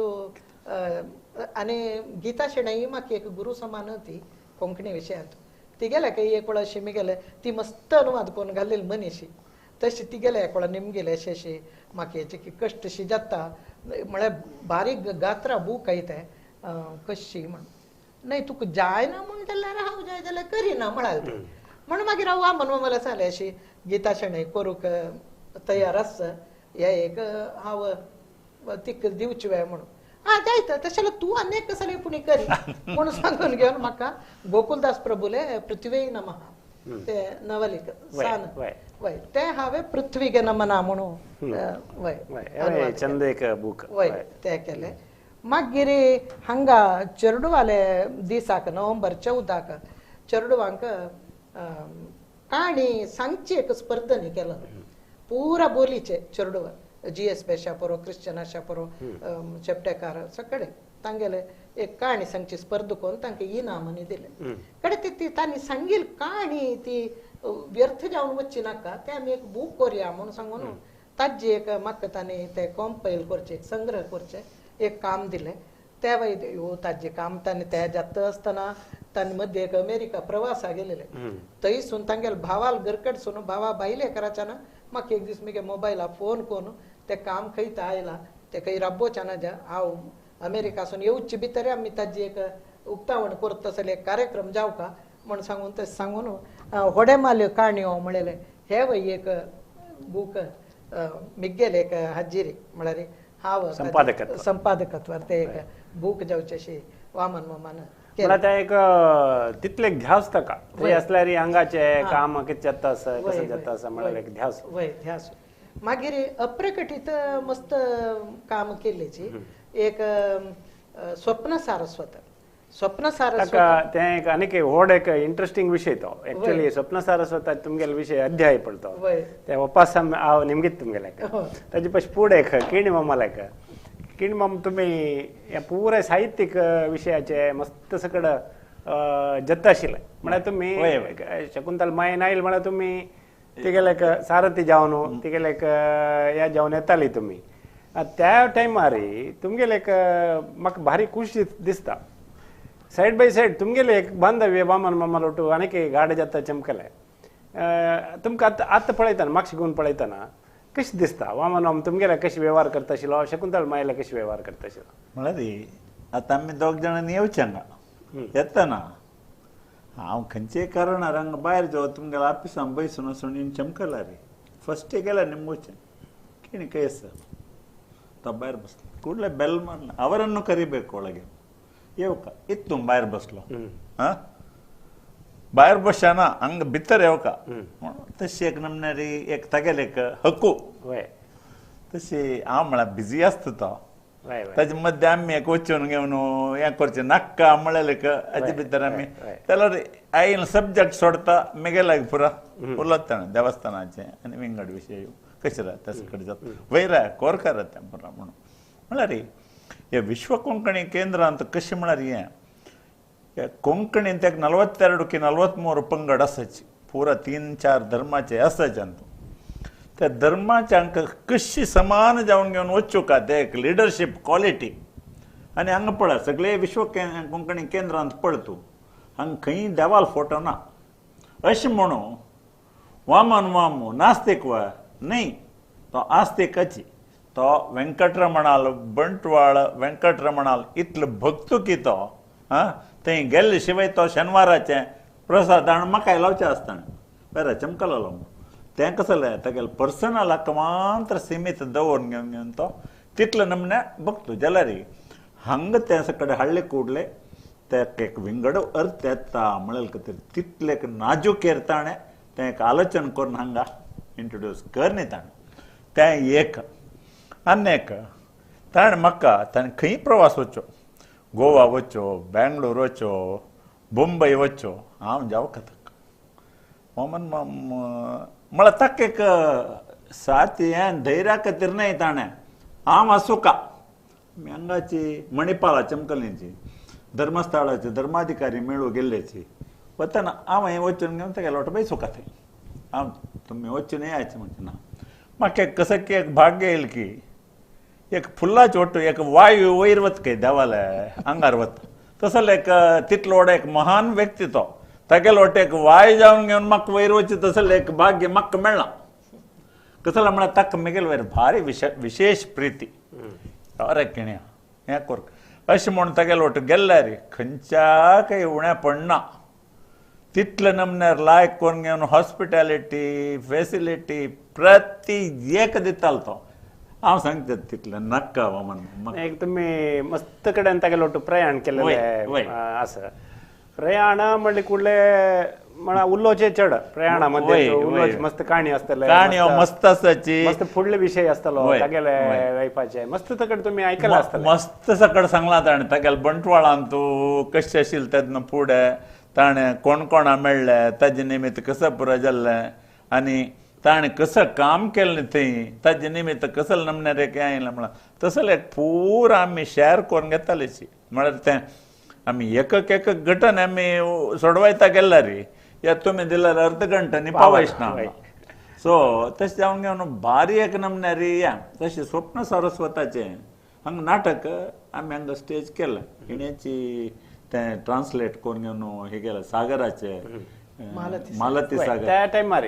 आनी गीता शेणई म्हाका एक गुरू समान ती कोंकणी विशयांत तिगेल्या काही एक वेळा अशी मिगेले ती मस्त अनुवाद करून घाल्लेली मनीशी तशी तिगेल्या एक वेळा निमगेले अशें अशी म्हाका हेची की कश्ट शी जाता म्हळ्यार बारीक गात्रा बूक आयते कशी म्हण न्हय तुका जायना म्हूण जाल्यार हांव जाय जाल्यार करिना म्हळाल ती म्हणून मागीर हांव वामन मामाला सांगलें अशी गीता शेणई करूंक तयार आसा हे एक हांव तिका दिवची वेळ म्हणून. हां जायत तशें जाल्यार तूं आनी एक कसलें पुणी करी म्हणून सांगून घेवन म्हाका गोकुलदास प्रभुले पृथ्वी नमः ते नवलिक सान वय ते हांवें पृथ्वीगे नमना म्हणून वय चंद एक बूक वय ते केलें. मागीर हांगा चेरडुवाले दिसाक नोव्हेंबर 14 चेरडुवांक काणी सांगची एक स्पर्धा न्ही केलो पुरा बोलीचे चेरडुवा जी एस बेशापुरो क्रिश्चन आशापुरो शेपटेकार सगळे तांगेले एक काणी सांगची स्पर्धा करून तांकां इनाम आनी दिले. कडे ती तांणी सांगील काणी ती व्यर्थ जावन वचची नाका ते आमी एक बूक करुया म्हणून सांगून ताजी एक म्हाका तांणी ते कॉम्पायल करचे एक संग्रह करचे एक काम दिलें. ते वय ह्यो ताजें काम तांणी ते जाता आसतना तांणी मदीं एक अमेरिका प्रवासा गेलेले थंयसून तांगेले भावाल घरकडसून भावा भायले कराच्यान म्हाका एक दीस मुगे मोबायला फोन करून ते काम खंयता आयला ते खंय राबोवच्या ना ज्या हांव अमेरिकासून येवचे भितर आमी ताजी एक उक्तावण करता जाल्यार एक कार्यक्रम जावका म्हूण सांगून ते सांगून होडेमाल्यो काणयो म्हणलें हे वय एक बूक मिगेले एक हाजिरी म्हळ्यार हांव संपादकत्वार ते एक बूक जावचे अशी वामन मामान म्हळ्यार ते एक तितले ध्यास ताका थंय आसल्यार हांगाचें काम कितें जाता आसा कशें जाता आसा म्हळ्यार एक ध्यास वय ध्यास. मागीर अप्रकटीत मस्त काम केल्ल्याची एक स्वप्न सारस्वत स्वप्न सारस्वत ताका तें एक आनीक एक व्हड एक इंट्रस्टींग विशय तो एक्चुअली स्वप्न सारस्वत तुमगेले विशय अध्याय पडतो वय ते वपास हांव निमगीत तुमगेले ताजे पशी फुडें एक किणी मामाला एक किणी माम तुमी ह्या पुराय साहित्यीक विशयाचे मस्त सकड जत्ता आशिल्ले म्हळ्यार तुमी शकुंतल मायन आयल म्हळ्यार तुमी तिगेले एक सारथी जावन तिगेले एक ह्या जावन येताली तुमी. त्या टायमार तुमगेले एक म्हाका भारी खुशी दिसता सायड बाय सायड तुमगेले एक बांधव्य वामन मामा लोटू आनीक गाडे जाता चमकले तुमकां आतां आतां पळयतना मागशे घेवन पळयतना कशें दिसता वामन माम तुमगेले कशें वेव्हार करता आशिल्लो शकुंतल मायले कशें वेव्हार करता आशिल्लो? म्हळ्यार आतां आमी दोग जाणांनी येवचें हांगा येतना हांव खंयचेय कारणार हांगा भायर जेव तुमगेल्या ऑफिसान बसून वचून येवन चमकला रे फस्ट गेल्यार निमगोचें किणी ಕೈ ಸರ್ ತ ಬಾಯರ್ ಬಸ್ಲು ಕೂಡಲೇ ಬೆಲ್ ಮಾರ್ಲ ಅವರನ್ನು ಕರಿಬೇಕು ಒಳಗೆ ಯಾವಕ ಇತ್ತು ಬಾಯರ್ ಬಸ್ಲು ಹಾಂ ಬಾಯರ್ ಬಸ್ಸಾನ ಹಂಗ ಬಿತ್ತಾರೆ ಯಾವಕ तशी एक नमनारी एक तागेले एक हक्कू तशी हांव म्हळ्यार बिजी आसता तो ताजे मध्य आमी एक वचून घेवन हें करचें नाक्का म्हळ्यार हाजे भितर आमी जाल्यार आयन सब्जॅक्ट सोडता मेगेल्याक पुरा उलयता देवस्थानाचें आनी विंगड विशय कशें रावता तशें कडेन जाता वयर कोरकार तें पुरा म्हणून म्हळ्यार हे विश्व कोंकणी केंद्रांत कशें म्हळ्यार हें कोंकणींत एक 42 की 43 पंगड आसाची पुरा 3-4 धर्माचे आसाचे अंतू त्या धर्माचे हांकां कशी समान जावन घेवन वचूं का ते एक लिडरशीप क्वॉलिटी आनी हांगा पळय सगळे विश्व कोंकणी केंद्रांत पळय तूं हांगा खंय देवाल फोटो ना अशें म्हणून वामन मामू नास्तीक वा न्हय तो आस्तिकाची तो वेंकटरमणाल बंटवाळ वेंकटरमणाल इतलो भक्तू की तो आं थंय गेल्ले शिवाय तो शेनवाराचें प्रसाद हाडून म्हाका लावचें आसता बरें चमकलो म्हूण तें कसलें तागेलें पर्सनलाक मात्र सीमित दवरून घेवन घेवन तो तितलो नमने बघतो जाल्यार हांगा तें सगळे हाडले कुडले तेका एक विंगड अर्थ येता म्हणल्यार खातीर तितले एक नाजूक ताणें तें एक आलोचन करून हांगा इंट्रोड्यूस कर न्ही ताणें तें एक आनी एक ताणें म्हाका ताणें खंय प्रवास वचो गोवा वचो बेंगलोर वचो मुंबय वचो हांव जावं ताका वामन म्हळ्यार ताका एक साथ हें धैर्या खातीर न्हय ताणें हांव आसूं का आमी हांगाची मणिपाला चमकलीची धर्मस्थळाचे धर्माधिकारी मेळूं गेल्ल्याची वतना हांव हें वचून घेवन तागेलो वाटो बैसूं का थंय हांव तुमी वचून यायचें म्हणचें ना म्हाका एक कसं की एक भाग्य येयल की एक फुल्लाचे वट्टू एक वायू वयर वता काय देवाले आंगार वता तसलो एक तितलो व्हड एक महान व्यक्ती तो तागेलो वटे एक वायू जावन घेवन म्हाका वयर वचचे तसलें एक भाग्य म्हाका मेळ्ळां कसलें म्हळ्यार ताका मेगेले वयर भारी विशेश प्रिती अरे किण्या हें कर अशें म्हूण तागेलो वट गेल्यार खंयच्या काय उणें पडना तितले नमन्यार लायक करून घेवन हॉस्पिटॅलिटी फेसिलिटी प्रति एक दितालो तो हांव सांगता तितलें नाका वामन. एक तुमी मस्त कडेन तागेलो वट्टू प्रयाण केल्लें आसा प्रयाण म्हणले कुडले म्हणा उलोवचें चड प्रयाणा मध्ये उलोवचे मस्त काणी आसतले काणयो मस्त आसाची मस्त फुडले विशय आसतलो तागेले लायफाचे मस्त तकड तुमी आयकलां आसतलें मस्त सकड सांगलां ताणें तागेले बंटवाळान तूं कशें आशिल्लें तेन्ना फुडें ताणें कोण कोणा मेळ्ळें ताजे निमित्त कसं पुरो जाल्लें आनी ताणें कसं काम केलें थंय ताजे निमित्त कसं नमन्यार एक आयलें म्हळ्यार तसलें एक पुरा आमी शेअर करून घेतालेची म्हळ्यार तें आमी एक एक घटन आमी सोडवायता गेल्यार या तुमी दिल्यार अर्द घंट्यांनी पावयच ना सो तशें जावन घेवन भारी एक नमन्यार या तशें स्वप्न सारस्वताचें हांगा नाटक आमी हांगा स्टेज केलें हिण्याची तें ट्रान्सलेट करून घेवन हे केलें सागराचें मालती सागर त्या टायमार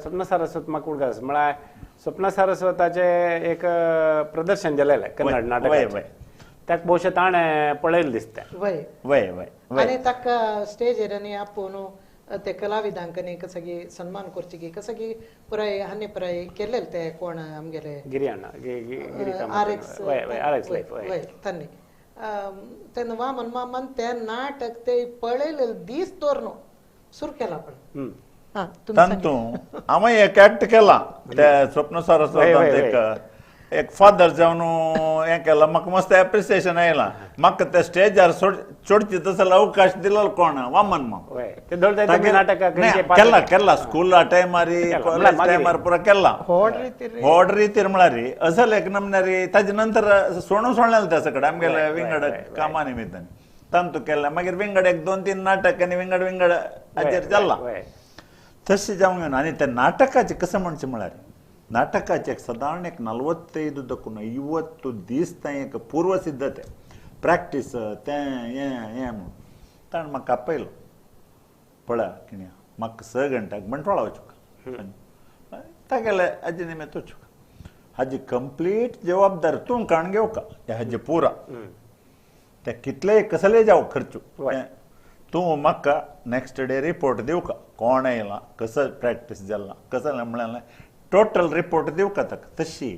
स्वप्न सारस्वत म्हाका उडगास म्हळ्यार स्वप्न सारस्वताचें एक प्रदर्शन जालेलें कन्नड नाटक ताका भोवशा ताणें पळयलें दिसता वय वय वय आनी ताका स्टेजीर आनी आपोवन ते कलाविदांक न्ही कसं की सन्मान करचे की कसं की पुराय हांणी पुराय केल्लें ते कोण आमगेले आर एक्स वय तांणी तेन्ना वामन मामान तें नाटक ते पळयलें दीस तोर न्हू सुरू केला पण तातूंत हांवें एक एक्ट केला ते स्वप्न सारस्वतांत एक एक फादर जावन हें केलां म्हाका मस्त एप्रिसिएशन आयलां म्हाका त्या स्टेजार सोडची तसो अवकाश दिलो कोण वामन मामा केला केला स्कुला टायमार कॉलेज टायमार पुरा केला व्हड रितीर म्हळ्यार असल एक नमनारी ताजे नंतर सोडून सोडलें त्या सगळें आमगेले विंगड कामा निमित्तान तांतू केला मागीर विंगड एक 2-3 नाटक आनी विंगड विंगड हाचेर जाल्ला तशें जावंक आनी त्या नाटकाचें कशें म्हणचें म्हळ्यार नाटकाचे एक सादारण एक 45 दकून 50 दीस तें एक पूर्वसिद्धते प्रॅक्टीस तें हें हें म्हणून ताणें म्हाका आपयलो पळय किण्या म्हाका 6 घंट्याक बंटवाळा वचूंक तागेले हाजे निमित्त वचूंक हाजी कंप्लीट जबाबदारी तूं काण घेवका हाजे पुरा ते कितलेय कसलेय जावं खर्च तूं म्हाका नेक्स्ट डे रिपोर्ट दिवका कोण आयला कसो प्रॅक्टीस जाला कसो म्हणलें टोटल रिपोर्ट दिवका ताका तशी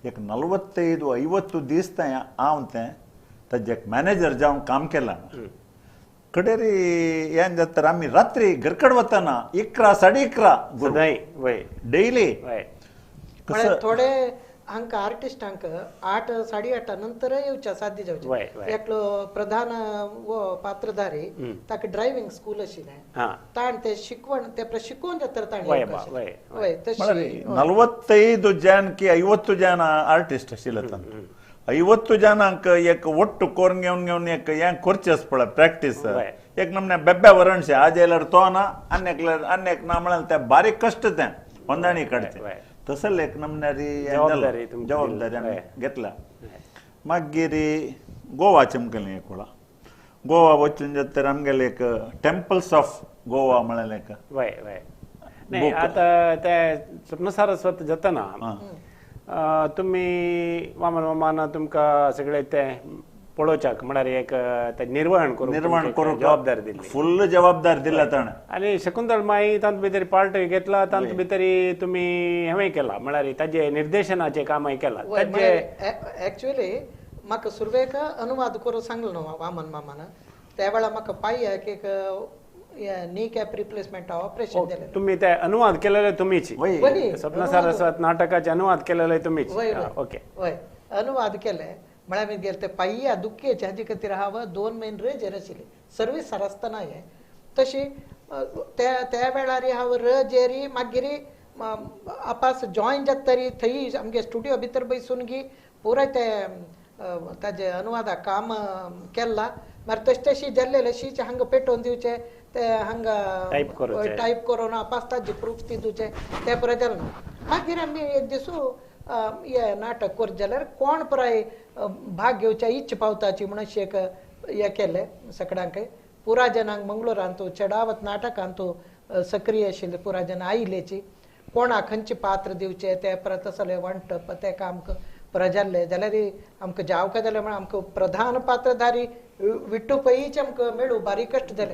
एक 45-50 दीस तें हांव तें ताजें एक मॅनेजर जावन काम केलां कडेरी हें जाता आमी रात्री घरकड वतना 11, 11:30 डेली थोडे हांकां आर्टिस्टांक 8, 8:30 नंतर येवच्या साध्य जावचें एकलो प्रधान वो पात्रधारी ताका ड्रायव्हिंग स्कूल आशिल्लें ताणें तें शिकवण ते शिकोवन जाता ताणें 45 जन की 50 जन आर्टिस्ट आशिल्ले तांतूं 50 जनांक एक ಒಟ್ಟು कोरून घेवन घेवन एक हें करचें पळय प्रॅक्टीस एक नमने बेब्या वरणशें आज आयल्यार तो ना आनी एक ना म्हळ्यार तें बारीक कश्ट तें होंदाणी काडचें तसले एक नमनारी जबाबदारी आमी घेतला मागीर गोवा चमकलें एक वेळा गोवा वचून जाता तर आमगेलें एक टेम्पल्स ऑफ गोवा म्हळ्यार एक नाही आतां ते स्वप्न सारस्वत जातना तुमी वामन मामान तुमकां सगळें तें पळोवच्याक म्हळ्यार एक तें निर्वहण करूंक निर्वहण करूंक जबाबदारी दिली फुल्ल जबाबदारी दिल्या ताणें आनी शकुंतल माई तातूंत भितर पार्ट घेतला तातूंत भितर तुमी हेंवूय केलां म्हळ्यार ताजें निर्देशनाचें कामय केलां ताजें एक्चुअली म्हाका सुरवेक अनुवाद करूंक सांगलो न्हू वामन मामान त्या वेळार म्हाका पांयाक एक नी कॅप रिप्लेसमेंट ऑपरेशन जालें तुमी ते अनुवाद केलेले तुमीच स्वप्न सारस्वत नाटकाचे अनुवाद केलेले तुमीच ओके वय अनुवाद केले म्हळ्यार आमी गेले ते पांया दुख्खेचे हाजे खातीर हांव 2 म्हयने रजेर आशिल्ली सर्वीस आसतना हें तशी त्या त्या वेळार हांव रजेर मागीर आपास जॉयन जाता तरी थंय आमगे स्टुडियो भितर बसून गी पुराय ते ताजे अनुवादा काम केलां मागीर तशें तशी जाल्लें शीच हांगा पेटोवन दिवचें ते हांगा टायप करून आपास ताजी प्रूफ ती दिवचें तें पुराय जालें ना मागीर आमी एक दीस हें नाटक करत जाल्यार कोण पुराय भाग घेवच्या इच्छ पावताची म्हणून अशें एक हें केलें सगळ्यांक पुरा जनांक मंगळुरांत चडावत नाटकांत सक्रीय आशिल्ले पुरा जन आयिल्लेची कोणाक खंयचें पात्र दिवचें तें परत तसलें वांटप तें काम पुरा जाल्लें जाल्यार आमकां जावका जालें म्हळ्यार आमकां प्रधान पात्रधारी विट्टू पैच आमकां मेळूं बारीक कश्ट जाले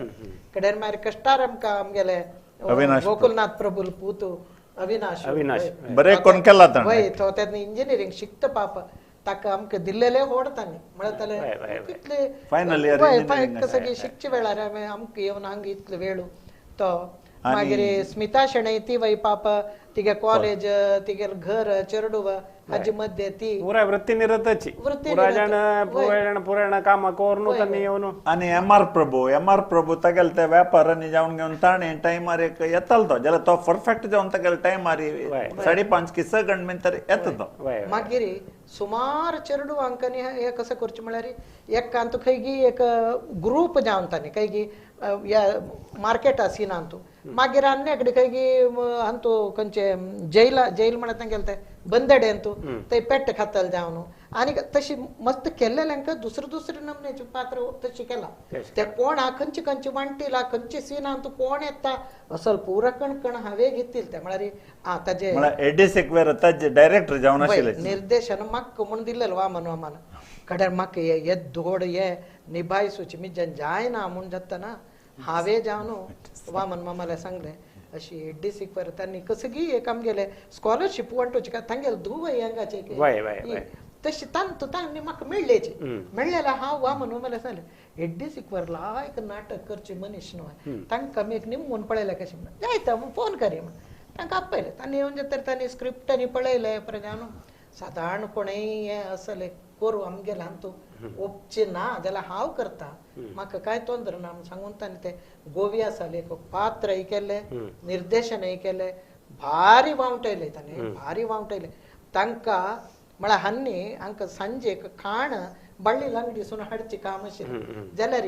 कडेन मागीर कश्टार आमकां आमगेले गोकुलनाथ प्रभुल पूत अविनाश अविनाश बरें कोण केला वय तो तेन्ना इंजिनियरींग शिकता पाप ताका आमकां दिल्लेले व्हड तांणी म्हळ्यार कितले फायनल इयर सगळी शिकचे वेळार आमकां येवन हांगा इतलो वेळ तो मागीर स्मिता शणै ती वय पाप तिगे कॉलेज तिगे घर चेरडूव हाजे मध्ये ती पुराय वृत्ती निरतची पुराय काम करून तांणी येवन आनी एम आर प्रभू तागेले ते व्यापारांनी जावन घेवन ताणें टायमार एक येतालो तो जाल्यार तो परफेक्ट जावन तागेले टायमार 5:30 की 6 गंट भितर येता तो मागीर सुमार चेरडुवांकांनी हें कशें करचें म्हळ्यार एकांत खंय गी एक ग्रूप जावन तांणी खंय गी ह्या मार्केटा सिनांतू मागीर आनी कडेन खंय गी हांतू खंयचे जैला जैल म्हळ्यार तांगेलें तें बंदडे अंतू ते पेट्ट खातले जावन आनी तशी मस्त केल्लेल्यांक दुसरे दुसरे नमनेचे पात्र तशी केला ते कोण खंयचे खंयचे वांटिला खंयचे सिनांत कोण येता असल पुरा कणकण हांवें घेतिल्लें ते म्हळ्यार आं ताजे ताजे डायरेक्टर जावन आशिल्ले निर्देशन म्हाका म्हूण दिल्लें वामन वामान कड्यार म्हाका हे धोड हे निभायसूची मिज्जान जायना म्हूण जातना हांवें जावन वामन मामाला सांगलें अशी एड्डी सिक्वर तांणी कसं गी एक आमगेले स्कॉलरशीप वांटोवची काय तांगेले धुव हांगाचे तशी तांतू तांणी म्हाका मेळ्ळेची मेळ्ळेल्या हांव वामन मामाला सांगलें एड्डी सिक्वर लायक नाटक करची मनीस न्हय तांकां आमी एक निमून पळयलें कशें म्हणून जायता म्हूण फोन करी म्हण तांकां आपयलें तांणी येवन जाता तांणी स्क्रिप्ट आनी पळयलें परत जावन सादारणपणे हें असलें करूं आमगेलें तूं ओपचें ना जाल्यार हांव करता म्हाका कांय तोंदर ना म्हूण सांगून ताणें तें गोव्या सालेक पात्रय केलें निर्देशनय केलें भारी वावटयलें ताणें भारी वावटयलें तांकां म्हळ्यार हान्नी हांकां सांजेक खाण बाळ्ळी लांगडीसून हाडची काम आशिल्लें जाल्यार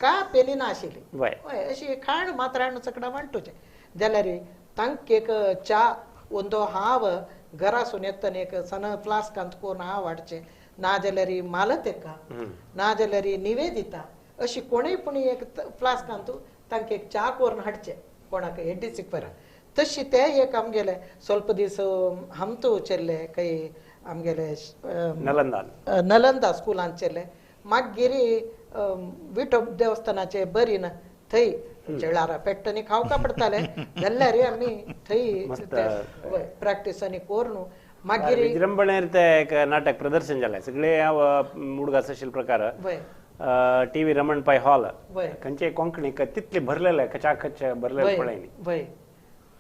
का पेली ना आशिल्ली हय अशी खाण मात्र हाडून सगळें वांटूचें जाल्यार तांकां एक च्या ओंदो हांव घरासून येतना एक सण फ्लास्कांत करून हांव हाडचें ना जाल्यार मालत एका ना जाल्यार निवेदिता अशी कोणूय पूण एक फ्लास्कांत तांकां एक च्या करून हाडचें कोणाक एड्डीसीक परा तशी ते एक आमगेले स्वल्प दीस हमतू चेल्ले काही आमगेले नलंदा स्कुलांत चेल्ले मागीर विठोब देवस्थानाचे बरी ना थंय जळारा पेट्टनी खावका पडटाले जाल्यार आमी थंय प्रॅक्टीस आनी करून मागीर विजृंभणेर ते एक नाटक प्रदर्शन जालें सगळे हांव मुडगास आशिल्ले प्रकार टी व्ही रमण पाय हॉल खंयचे कोंकणी तितले भरलेले खचाखच भरलेले पळयनी वय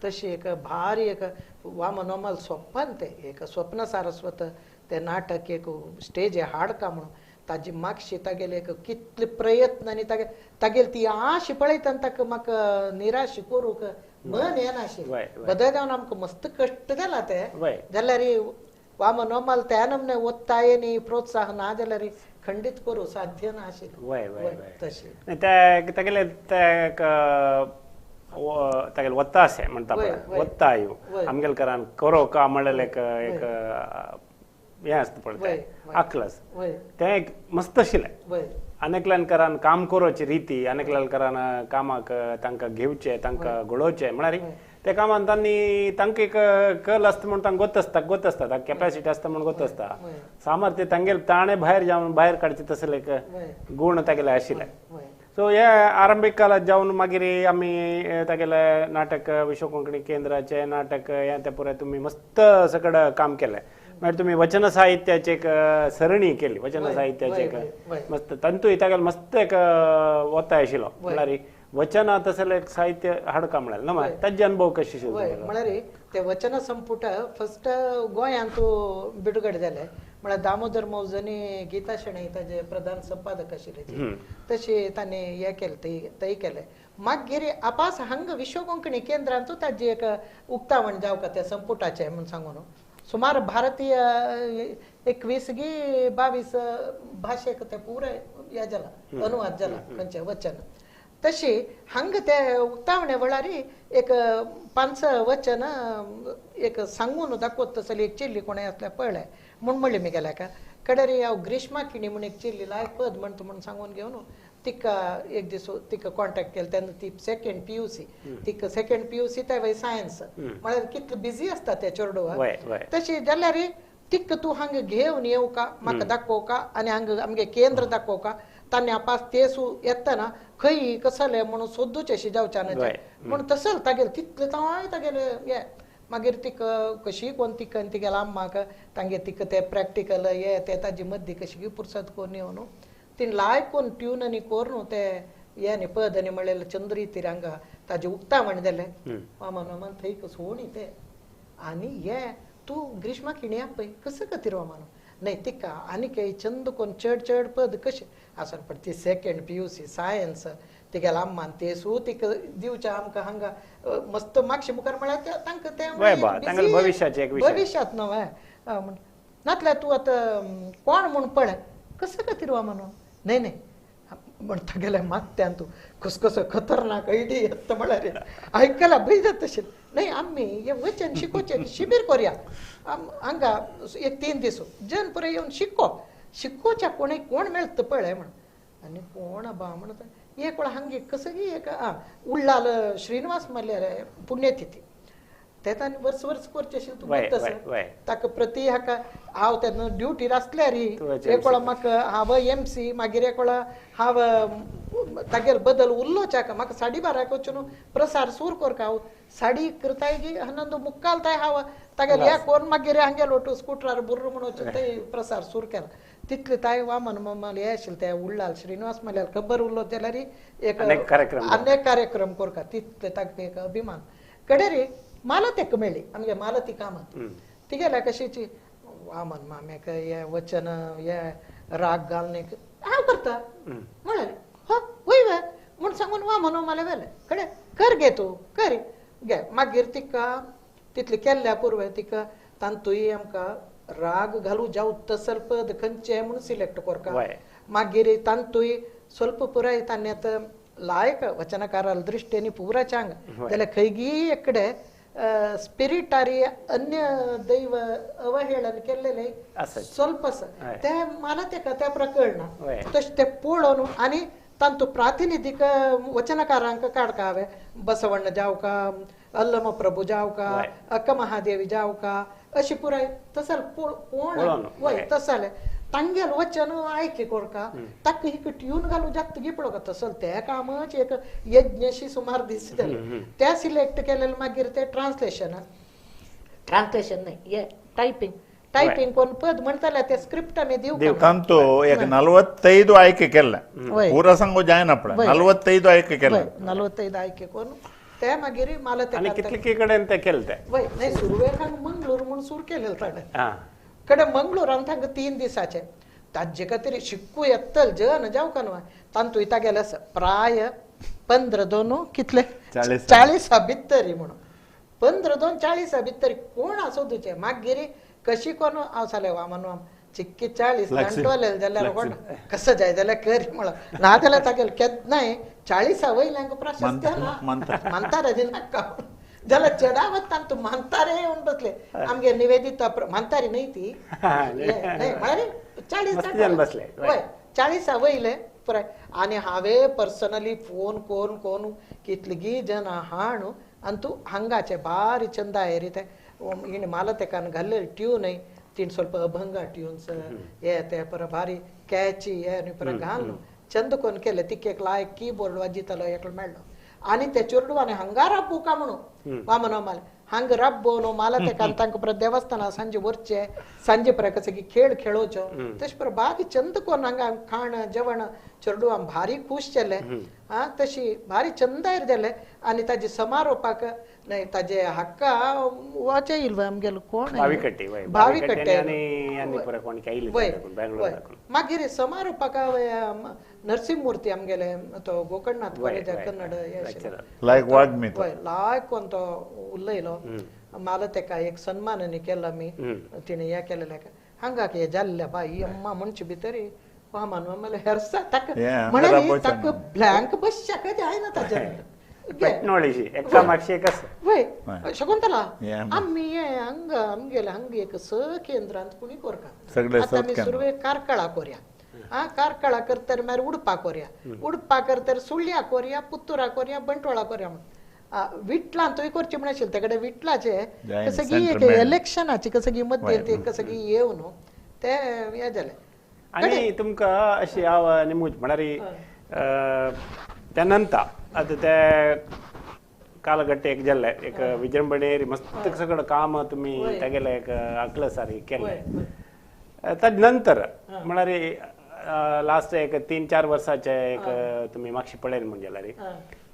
तशी एक भारी एक वामनोमल स्वप्न ते एक स्वप्न सारस्वत ते नाटक एक स्टेज हाडका म्हणून ताजी मागशी तागेले एक कितले प्रयत्न आनी तागे तागेली ती आश पळयतना ताका म्हाका निराश करूंक मन येनाशिल्लें बदल जावन आमकां मस्त कश्ट जाला ते जाल्यार वामनोमल त्या नमने ಒತ್ತಾಯ नी प्रोत्साहन ना जाल्यार खंडीत करूं साध्य ना आशिल्लें तशें तागेले तागेले ಒತ್ತಾಸೆ म्हणटा पळय ಒತ್ತಾಯು आमगेले करो का म्हणलें एक एक हें आसता पळय तें आकलस तें एक मस्त आशिल्लें अनेकल्यान करान काम करोची रिती अनेकल्यान करान कामाक तांकां घेवचें तांकां घडोवचें म्हळ्यार ते कामान तांणी तांकां एक कल आसता म्हूण तांकां गोत आसता गोत आसता तांकां कॅपॅसिटी आसता म्हूण गोत आसता सामर्थ्य तांगेले ताणें भायर जावन भायर काडचें तसले एक गूण तागेले आशिल्ले. सो हे आरंभीक काळांत जावन मागीर आमी तागेले नाटक विश्व कोंकणी केंद्राचें नाटक हें तें पुराय तुमी मस्त सगळें काम केलें. मागीर तुमी वचन साहित्याची एक सरणी केली वचन साहित्याची एक मस्त तांतूय तागेलो मस्त एक वताय आशिल्लो म्हळ्यार वचन तसलें एक साहित्य हाडका म्हळ्यार ना ताजे अनुभव कशे म्हळ्यार ते वचन संपुट फस्ट गोंयांत बिडगड जालें म्हळ्यार दामोदर मौजनी गीता शणै ताजे प्रधान संपादक आशिल्ले तशें तांणी हें केलें थंय केलें. मागीर आपास हांगा विश्व कोंकणी केंद्रांत ताजें एक उक्तावण जावका त्या संपुटाचें म्हूण सांगून सुमार भारतीय 21 गी 22 भाशेक ते पुराय हें जाला अनुवाद जाला खंयचें वचन. तशी हांगा ते उक्तावणे वेळार एक 5 वचन एक सांगून दाखोवत तसली एक चिल्ली कोणें आसल्यार पळय म्हूण म्हणलें मी गेल्या का कडेर हांव ग्रीष्मा किणी म्हूण एक चिल्ली लायक पद म्हणटा म्हूण सांगून घेवन तिका एक दीस तिका कॉन्टेक्ट केलें तेन्ना ती सेकेंड PUC तिका सेकेंड PUC ते वय सायन्स म्हळ्यार कितले बिजी आसता ते चेडवा तशी जाल्यार तिका तूं हांगा घेवन येवं का म्हाका दाखोवं का आनी हांगा आमगे केंद्र दाखोवं का तांणी आपास तेसू येतना खंय कसलें म्हणून सोदूचें अशें जावचें ना म्हूण तसलें तागेलें तितलें तांय तागेलें हें मागीर तिका कशी कोण तिका आनी तिगेल्या अम्माक तांगे तिका तें प्रॅक्टिकल हें तें ताजी मद्दी कशी पुरसत करून येवन तिणें लायक कोन्न ट्यून आनी करून तें हें आनी पद आनी म्हणलें चंद्री तिरंगा ताजें उक्तावण जालें मामा मामान थंय सोणी तें आनी हें तूं ग्रीष्मा किणया पळय कसो खातीर मामा न्हय तिका आनी काही चंद कोन्न चड चड पद कशें आसोन पण ती सेकेंड PUC science तिगेल्या अम्मान तेसू तिका दिवचें आमकां हांगा मस्त मागशे मुखार म्हळ्यार तांकां तें भविश्यांत न्हय म्हण नातल्यार तूं आतां कोण म्हूण पळय कसो खातीर म्हणून न्हय न्हय म्हणटा गेल्यार मागत्यान तूं कसो कसो खतरनाक आयडिया येता म्हळ्यार आयकला भंय जाता तशें न्हय आमी हें वचन शिकोवचें शिबीर करुया हांगा एक 3 दीस जन पुराय येवन शिको शिकोवच्या कोणें कोण मेळटा पळय म्हण आनी कोण बा म्हणटा एक वेळा हांगे कसं एक उल्लाल श्रीनिवास म्हणल्यार पुण्यतिथी ते तांणी वर्स वर्स करचें अशें तूं तसो ताका प्रती हाका हांव तेन्ना ड्युटीर आसल्यार एक वेळा म्हाका हांव MC मागीर एक वेळा हांव तागेलो बदल उरलोच हाका म्हाका 12:30 वचून प्रसार सूर करका हांव 11:30 गी 11:45 ताय हांव तागेलो हे कोण मागीर हांगेलो वटू स्कुटरार बुर्र म्हूण वचून थंय प्रसार सूर केला तितले ताय वामन मामाल हे आशिल्ले ते उल्लाल श्रीनिवास म्हणल्यार खबर उरलो जाल्यार एक अनेक कार्यक्रम करका तितले ताका एक अभिमान कडेर मालती मेळ्ळी आमगे मालती कामत तिगेल्या कशीची वामन माम्याक हे वचन हे राग घालून हांव करता म्हळ्यार हो वय वे म्हूण सांगून वामन मामाले व्हेलें कडेन कर गे तूं कर गे. मागीर तिका तितली केल्ल्या पुर्वे तिका तांतूय आमकां राग घालू जावं तसल पद खंयचें म्हूण सिलेक्ट करका. मागीर तांतूय स्वल्प पुराय तांणी आतां लायक वचनकाराल दृश्टेनी पुरा चांग जाल्यार खंयगी एकडे स्पिरिटारी अन्य दैव अवहेळन केल्लेले स्वल्प आसा ते मला तेका त्या प्रकरण तशें ते पळोवन आनी तांतू प्रातिनिधीक वचनकारांक काडका हांवें बसवण्ण जावका अल्लम प्रभू जावका अक्क महादेवी जावका अशी पुराय तसल कोण वय तसले तांगेल वचन आयके कोरका ताका एक ट्यून घालू जात गी पळोवका तसल ते कामच एक यज्ञशी सुमार दिसतले ते सिलेक्ट केलेले. मागीर ते ट्रान्सलेशन ट्रान्सलेशन न्हय हे टायपिंग टायपिंग कोण पद म्हणताले ते स्क्रिप्ट आमी दिवं तांतो एक 45 ಆಯ್ಕೆ केल्ले ಪೂರ ಸಂಗೋ ಜಾಯನ್ आपಣ 45 ಆಯ್ಕೆ केल्ले 45 ಆಯ್ಕೆ कोण ते मागीर मला आनी कितले कडेन ते केले ते वय न्हय सुरवेक हांगा मंगळूर म्हूण सुरू केलेले ताणें कडे मंगळूरान हांगा 3 दिसाचे ताजे खातीर शिकू येतल जन जावका न्हय तांतूय तागेले आसा प्राय 15 दोन कितले 40 भितरी म्हणून 15 दोन 40 भितरी कोण आसूं तुजे. मागीर कशी कोण हांव जालें वामन वाम चिक्की 40 दांटवलें जाल्यार कोण कसो जाय जाल्यार कर म्हणून ना जाल्यार तागेले केन्नाय 40 वयल्यांक प्रशस्त ना मानतारे दिनाका जाल्यार चडावत तांतू म्हातारे येवन बसले आमगे निवेदिता म्हातारी न्हय ती न्हय म्हळ्यार 40 बसले वय 40 वयले पुराय. आनी हांवें पर्सनली फोन करून करून कितलीं जनां हाण आनी तूं हांगाचे भारी चंद रे ते हिणें माला तेकान घाल्ले ट्यूनय तिणें ಸ್ವಲ್ಪ अभंगा ट्यून्स हे ते परत भारी कॅची हे आनी परत घालून चंद कोन केले तिका एक लायक कीबोर्ड वाजयतालो एकलो मेळ्ळो आनी ते चेडवान हांगा राबू का म्हणून वामन मामाले हांगा राबोवन माला तेकान तांकां परत देवस्थाना सांजे व्हरचे सांजे परत कसो की खेळ खेळोवचो तशें परत भारी चंद कोन हांगा खाण जेवण चेडवान भारी खूश जाले आं तशी भारी चंदायर जाले. आनी ताजे समारोपाक न्हय ताजे हक्का वाचे येयलो आमगेलो कोण भाविकट्टे वय वय. मागीर समारोपाक नरसिंहमूर्ती आमगेले तो गोकर्णनाथ कॉलेजा कन्नड लायक वाग्मी वय लायक कोण तो उलयलो मला तेका एक सन्माननी केला मी तिणें हें केलेलें हांगा हें जाल्लें बाई अम्मा म्हणचे भितरी वामन मामाले हेरसा ताका म्हळ्यार ताका ब्लँक बसच्याक जायना ताजेर वय शकुंतला आमी हे हांगा आमगेले हांगा एक स केंद्रांत कोणी कोरका आतां आमी सुरवेक कार्कळा कोरया आं कार्कळा करतर मागीर उडपा कोरया उडपा करतर सुळ्या कोरया पुत्तुरा कोरया बंटवाळा कोरया म्हण विटलांतूय करचें म्हण आशिल्लें ते कडेन विटलाचें कसं की एक इलेक्शनाची कसं की मध्यंती कसं की येवन ते हें जालें. आनी तुमकां अशी हांव निमूच म्हळ्यार त्या नंतर आतां ते कालघट्ट एक जाल्ले एक विजृंभणेर मस्त सगळं काम तुमी तागेलें एक आकलं सारी केलें. ताजे नंतर म्हळ्यार लास्ट एक 3-4 वर्साचे एक तुमी मातशें पळयलें म्हूण जाल्यार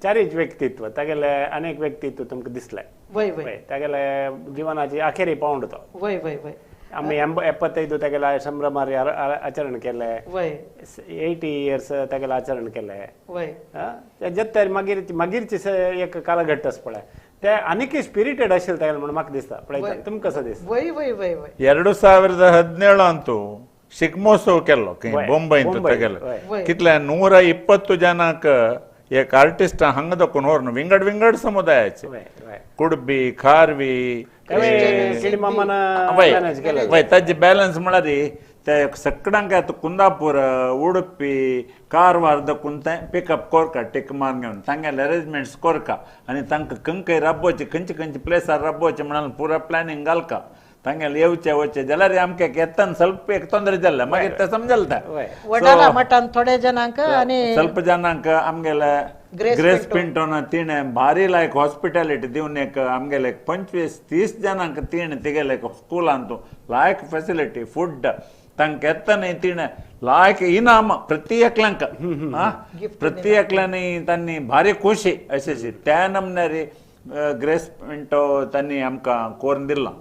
चारीच व्यक्तित्व तागेले अनेक व्यक्तित्व तुमकां दिसलें वय तागेले जिवनाची अखेरी पावंड तो वय वय वय आमी 75 तागेले संभ्रमार आचरण केलें 80 इयर्स तागेलें आचरण केलें जत्तर मागीर मागीरचे एक कालघट्ट आसा पळय ते आनीकय स्पिरिटेड आशिल्लें तागेलें म्हणून म्हाका दिसता पळयता तुमकां कसो दिसता? वय वय वय वय 2017 ಅಂತೂ ಶಿಗ್ಮೋತ್ಸವ केल्लो ಬೊಂಬೈಂತ तागेले कितले 120 ಜನಕ್ಕೆ एक आर्टिस्ट हांगा दाखोवन व्हरून विंगड विंगड समुदायाचे कुडबी खारवी वय ताजे बॅलन्स म्हळ्यार ते सगळ्यांक आतां कुंदापूर उडपी कारवार दाखून ते पिकअप कोरका टिक मारून घेवन तांगेले अरेंजमेंट्स कोरका आनी तांकां खंय राबोवचे खंयचे खंयचे प्लेसार राबोवचे म्हणून पुरा प्लॅनिंग घालका तांगेले येवचे वचचे जाल्यार आमकां येतना ಸ್ವಲ್ಪ एक ತೊंದರೆ जाल्ले मागीर ते समजलता वडाला मठान थोडे जणांक आनी ಸ್ವಲ್ಪ जणांक आमगेले ग्रेस पिंटोन तिणें भारी लायक हॉस्पिटॅलिटी दिवन एक आमगेले 25-30 जणांक तिणें तिगेले स्कुलांतू लायक फॅसिलिटी फूड तांकां येतना तिणें लायक इनाम प्रति एकल्यांक प्रति एकल्यांनी तांणी भारी खुशी अशी त्या नमन्यारी ग्रेस मिंटो तांणी आमकां कोरून दिलां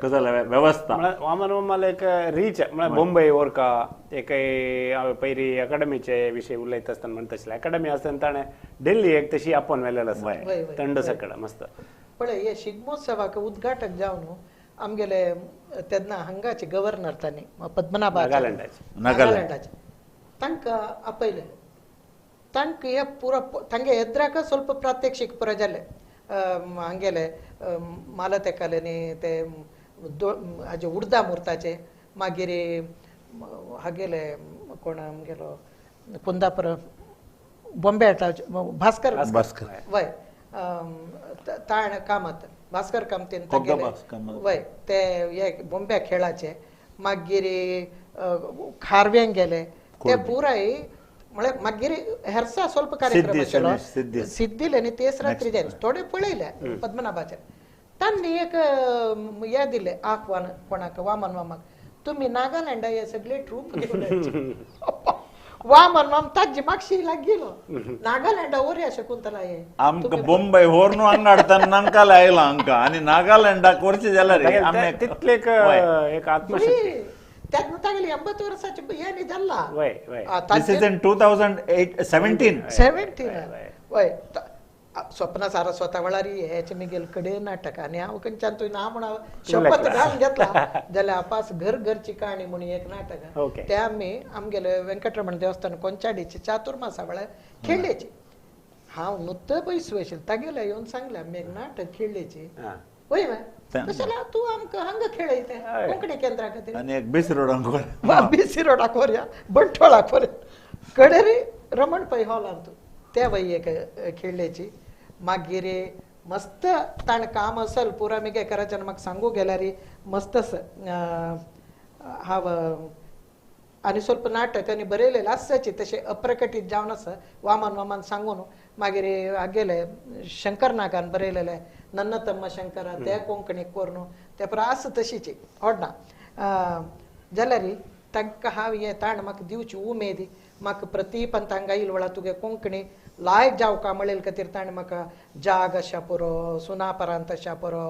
कसले वेवस्था वामन मामाला एक रीच म्हळ्यार बॉम्बे व्हरका एक हांवें पयली अकाडमीचे विशय उलयता आसतना म्हणटा आशिल्लें अकाडमी आसतना ताणें दिल्ली एक तशी आपोवन व्हेलेलो आसा थंड सकड मस्त. पळय हे शिगमोत्सवाक उद्घाटक जावन आमगेले तेन्ना हांगाचे गव्हर्नर तांणी पद्मनाभ नागालँडाचे तांकां आपयले. तांकां हे पुरो तांगे येद्राक ಸ್ವಲ್ಪ ಪ್ರಾತ್ಯಕ್ಷಿಕ ಪುರ जाले हांगेले मालतेकाले न्ही ते हाजे उर्दा मुर्ताचे मागीर हागेले कोण आमगेलो कुंदापूर बॉम्बे भास्कर वय ताण कामत भास्कर कामतीन वय ते हे बॉम्बे खेळाचे मागीर खारव्यांक गेले ते पुराय म्हळ्यार मागीर हेरसा ಸ್ವಲ್ಪ कार्यक्रम आशिल्लो सिद्दीले आनी तेच रात्री जाले थोडे पळयले पद्मनाभाचे. तांणी एक हे दिले आव्हान कोणाक वामन मामाक तुमी नागालँडा हे सगळे ट्रूप घेवन वामन माम ताजी मागशी लागेलो नागालँडा वरया शकुंतला हे आमकां बॉम्बे व्हरून हांगा हाडटा नांकाल आयला हांकां आनी नागालँडाक व्हरचें जाल्यार तितले एक आत्मशक्ती त्यात तागेली 80 वर्साचे हे जाल्ला. This is in 2017 वय स्वप्न सारस्वता वेळार हेचे मिगेल कडे नाटक आनी हांव खंयच्यान तुवें ना म्हण शपथ घालून घेतला जाल्यार आपास घर घरची काणी म्हूण एक नाटक ते आमी आमगेले वेंकटरमण देवस्थान कोंचाडीचे चातुर्मासा वेळार खेळ्ळेची. हांव नुत्तो पयस वयशिल्लें तागेले येवन सांगलें आमी एक नाटक खेळ्ळेची वय तशें जाल्यार तूं आमकां हांगा खेळयता कोंकणी केंद्रा खातीर आनी एक बीसी रोडाक व्हरया बीसी रोडाक व्हरया बंटवाळाक व्हरया कडेर रमण पै हॉलांत ते वय एक खेळ्ळेची. मागीर मस्त ताणें काम असल पुरा मिगे कराच्यान म्हाका सांगू गेल्यार मस्त हांव आनी ಸ್ವಲ್ಪ नाटक आनी बरयलेलें आसची तशें अप्रकटीत जावन आसा वामन मामान सांगून मागीर हागेले शंकर नागान बरयलेलें नन्नतम्म शंकरा ते कोंकणीक करून ते पुरा आसा तशीची ओडना जाल्यार तांकां हांव हें ताण म्हाका दिवची उमेद म्हाका प्रतिपन तांकां आयल वेळार तुगे कोंकणी लायक जावका म्हणलेले खातीर ताणें म्हाका जाग अशा पुरो सुनापरांत अशा पुरो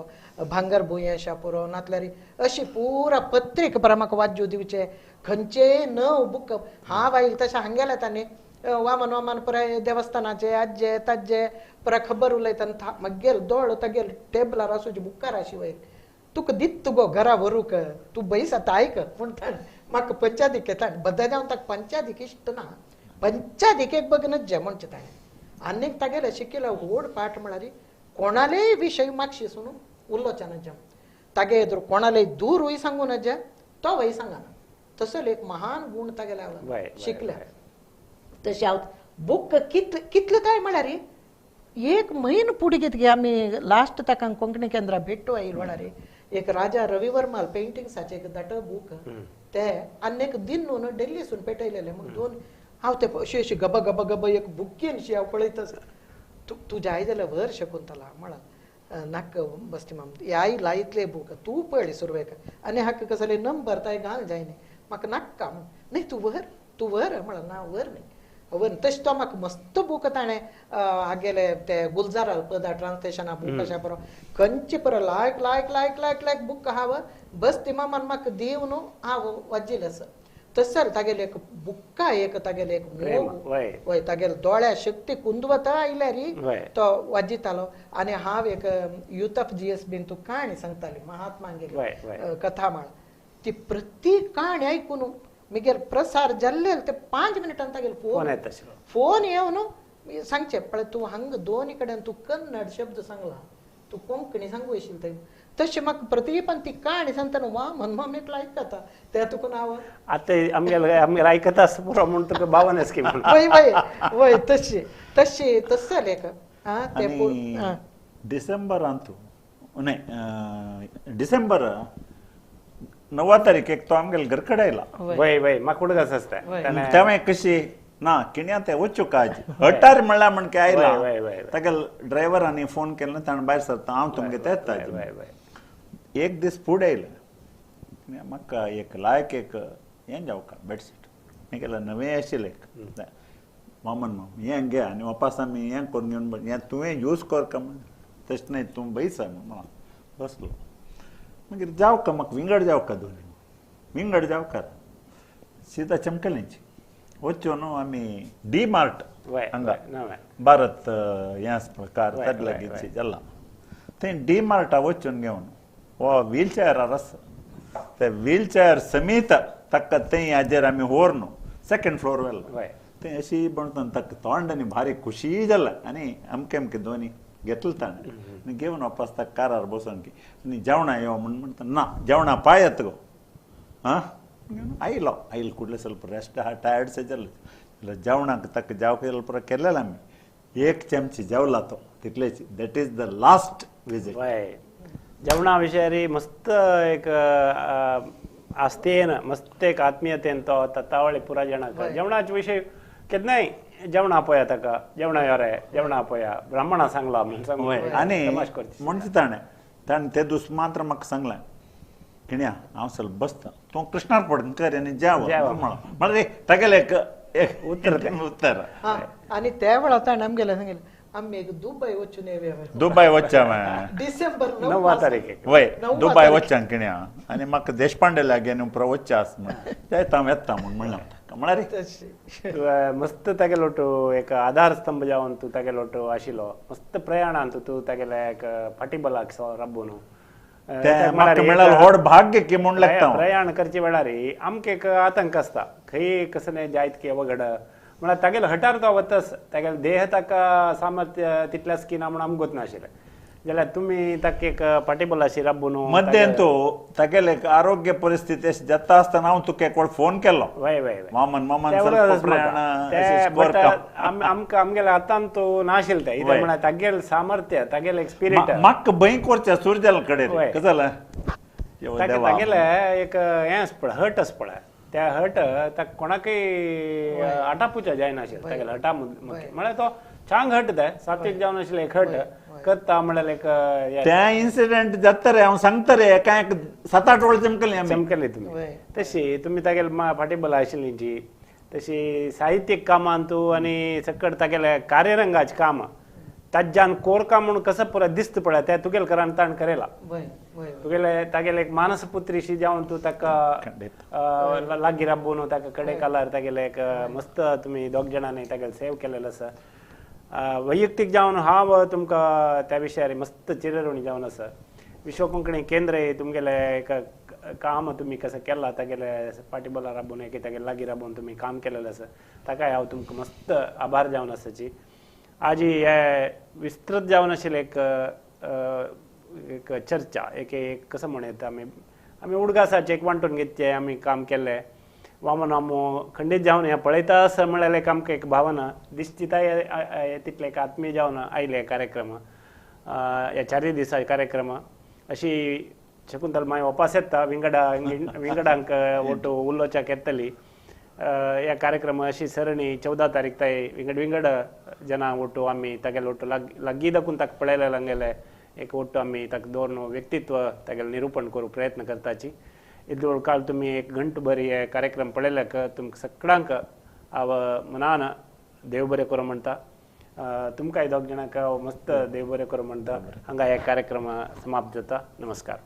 भांगर भूंय अशा पुरो नातल्यार अशी पुरा पत्रिका पुरा म्हाका वाज्जू दिवचे खंयचेय नव बूक हांव आयल तशें हांगेलें तांणी वामन वामन पुराय देवस्थानाचे आज्जे ताज्जे पुराय खबर उलयतना मागेल दोळ तागेल टेबलार आसूचे बुकार आशी वयर तुका दित गो घरा व्हरूंक तूं बैस आतां आयक पूण ताणें म्हाका पंचादीक ताणें बद्द जावन ताका पंचादीक इश्ट ना पंचादीक एक बगनच जे म्हणचें ताणें आनीक तागेलें शिकिल्लो व्हड पाठ म्हळ्यार कोणालेय विशय मागशी सुनून उलोवचें ना तागे एदोळ कोणालेय दूरूय सांगू नजे तो वय सांगना तसो एक महान गूण तागेले हांव शिकले. तशें हांव बूक कितले कितले काय म्हळ्यार एक म्हयनो फुडें घेतगी आमी लास्ट ताका कोंकणी केंद्रा भेटो आयल म्हळ्यार एक राजा रविवर्माल पेंटिंग्साचे एक धाटो बूक ते आनी एक दिन न्हू दिल्लीसून पेटयलेले मग दोन हांव ते अशी अशी गबा गबा गबा एक बुक्केन शी हांव पळयत आसा तूं जाय जाल्यार व्हर शकुंतला म्हळा नाका बसती माम ह्याय लायतले बूक तूं पळय सुरवेक आनी हाका कसले नंबर ताय घाल जायना म्हाका नाका म्हण न्ही तूं व्हर तूं व्हर म्हळा ना व्हर न्ही व्हर तशें तो म्हाका मस्त बूक ताणें हागेले ते गुलजार पदा ट्रान्सलेशना बूक अशें बरो खंयचे बरो लायक लायक लायक लायक लायक बूक हांव बस मामान म्हाका दिवन हांव वाजिल्लें आसा. तसर तागेले एक बुक्का एक तागेले एक वय तागेले दोळ्या शक्ती कुंदवता आयल्यार तो वाजितालो. आनी हांव एक युथ ऑफ जीएस बीन तूं काणी सांगताली महात्मांगेली कथा म्हण ती प्रत्येक काणी आयकून मिगेर प्रसार जाल्ले ते 5 मिनटान तागेले फोन फोन येवन सांगचे पळय तूं हांगा दोनी कडेन तूं कन्नड शब्द सांगला तूं कोंकणी सांगू येशील थंय तशें म्हाका प्रतिपन ती काणी सांगतना वा मनमाम एकलो आयकता ते तुका नांव आतां आमगेले आमगेले आयकता आसता पुरो म्हूण तुका बावनस की म्हण वय वय वय तशी तशी तशें जालें एक आं ते डिसेंबरांत न्हय डिसेंबर 9 तारीख तो आमगेले घर कडेन आयला. वय वय म्हाका उडगास आसता तेवें कशी ना किण्या ते वचू काज हटार म्हणल्यार म्हण काय आयला ताका ड्रायव्हरांनी फोन केलो ताणें भायर सरता हांव तुमगे येता. एक दीस फुडें आयलें म्हाका एक लायक एक हें जावका बेडशीट हें केलें नवें आशिल्लें एक मामन माम हें घे आनी वापास आमी हें करून घेवन हें तुवें यूज कर का म्हण तशें न्हय तूं बैसा म्हणून बसलो. मागीर जावका म्हाका विंगड जावका दोनी विंगड जावकार सीता चमकलेंची वच्चो न्हू आमी डी मार्ट हांगा भारत हें आसा पळय कार ताजे लागींची जाला थंय डी मार्टा वचून घेवन हो व्हील चॅरार आसा ते व्हील चॅर समेत ताका थंय हाजेर आमी व्हर न्हू सेकंड फ्लोर व्हेलो थंय अशी म्हणटा ताका तोंड आनी भारी खुशी जाला आनी अमके अमके दोनी घेतले ताणें आनी घेवन वापस ताका कारार बसोन की आनी जेवणा यो म्हण म्हणटा ना जेवणा पायत गो आं आयलो आयल कुडले ಸ್ವಲ್ಪ रेस्ट आहा टायर्ड से जालें जेवणाक ताका जेवक जाल्यार पुरो केलेलें आमी एक चमची जेवला तो तितलेच. That is the last visit. जेवणा विशयारी मस्त एक आस्थेन मस्त एक आत्मीयतेन तो तावळी पुरा जाणाक जेवणाचे विशय केन्नाय जेवणा पळया ताका जेवणा यो रे जेवणा पळया ब्राह्मणा सांगला म्हण सांग आनी म्हणचे ताणें ताणें ते दीस मात्र म्हाका सांगलें किण्या हांव ಸ್ವಲ್ಪ बसता तूं कृष्णार पडून कर आनी जेव म्हणलें रे तागेलें एक उतर उत्तर. आनी त्या वेळार ताणें आमगेलें सांगलें आमी एक दुबय वचून येवया. दुबय वच्चा डिसेंबर 9 तारीख वय दुबय वच्चा किण्या आनी म्हाका देशपांडे लागीं आनी उपरांत वच्चा आसा म्हण जायता हांव येता म्हूण म्हणलें म्हळ्यार रे मस्त तागेलो एक आधारस्तंभ जावन तूं तागेलो आशिल्लो मस्त प्रयाणांत तूं तागेले एक फाटीबलाक राबून व्हड भाग्य की म्हूण लागता. प्रयाण करचे वेळार आमकां एक आतंक आसता खंय कसलें जायत की अवघड म्हळ्यार तागेलो हटार तो वतस तागेलो देह ताका सामर्थ्य तितल्याच की ना म्हूण आमकां गोत नाशिल्लें जाल्यार तुमी ताका एक फाटीबलाशी राबून मध्यान तो तागेले आरोग्य परिस्थिती अशी जाता आसतना हांव तुका एक फोन केलो वय वय मामन मामन आमकां आमगेल्या हातान तो नाशिल्लें तें कित्याक म्हळ्यार तागेलें सामर्थ्य तागेलें एक स्पिरीट म्हाका भंय करचें सुरजल कडेन कशें जालें तागेलें एक हें आसा पळय हट आसा पळय त्या हट ताका कोणाकय आटापुच्या जायनाशिल्लें तागेल्या हटा म्हळ्यार तो चांग हट ते सात्वीक जावन आशिल्लें एक हट करता म्हळ्यार एक त्या इन्सिडेंट जाता रे हांव सांगता रे कांय 7-8 वेळ चमकली चमकली तुमी तशी तुमी तागेले फाटीबला आशिल्ली जी तशी साहित्यीक कामान तूं आनी सकट तागेले कार्यरंगाचें काम ताज्यान कोरका म्हूण कसो पुरो दिसता पळय तें तुगेले घरान ताणें करेला तुगेले तागेले एक मानसपुत्रीशी जावन तूं ताका लागीं राबून ताका कडे कालार तागेले एक मस्त तुमी दोग जाणांनी तागेले सेव केलेलो आसा. वैयक्तीक जावन हांव तुमकां त्या विशयार मस्त चिरऋणी जावन आसा. विश्व कोंकणी केंद्र तुमगेले एक काम तुमी कसं केलां तागेले पाटीबला राबून एक तागेले लागीं राबून तुमी काम केलेलें आसा ताकाय हांव तुमकां मस्त आभार जावन आसाची. आजी हे विस्तृत जावन आशिल्लें एक एक चर्चा एक एक कसं म्हण येता आमी आमी उडगासाचें एक वांटून घेतचें आमी काम केल्लें वामन आमो खंडीत जावन हें पळयता आसा म्हळ्यार एक आमकां एक भावना दिश्टिताय तितलें एक आत्मीय जावन आयले कार्यक्रम ह्या 4 दिसा कार्यक्रम अशी शकुंतल माय वापस येता विंगडा विंगडांक ओटू उलोवच्याक येतली ह्या कार्यक्रम अशी सरणी 14 तारीख ताय विंगड विंगड जना ओटू आमी तागेले ओटू लागीं दाखून ताका पळयले लागेले एक ओटू आमी ताका दवरून व्यक्तित्व तागेलें निरूपण करूंक प्रयत्न करताची. इतलो काळ तुमी एक घंट बरी हे कार्यक्रम पळयल्याक तुमकां सगळ्यांक हांव मनान देव बरें करूं म्हणटा. तुमकांय दोग जाणांक हांव मस्त देव बरें करूं म्हणटा. हांगा हे कार्यक्रम समाप्त जाता. नमस्कार.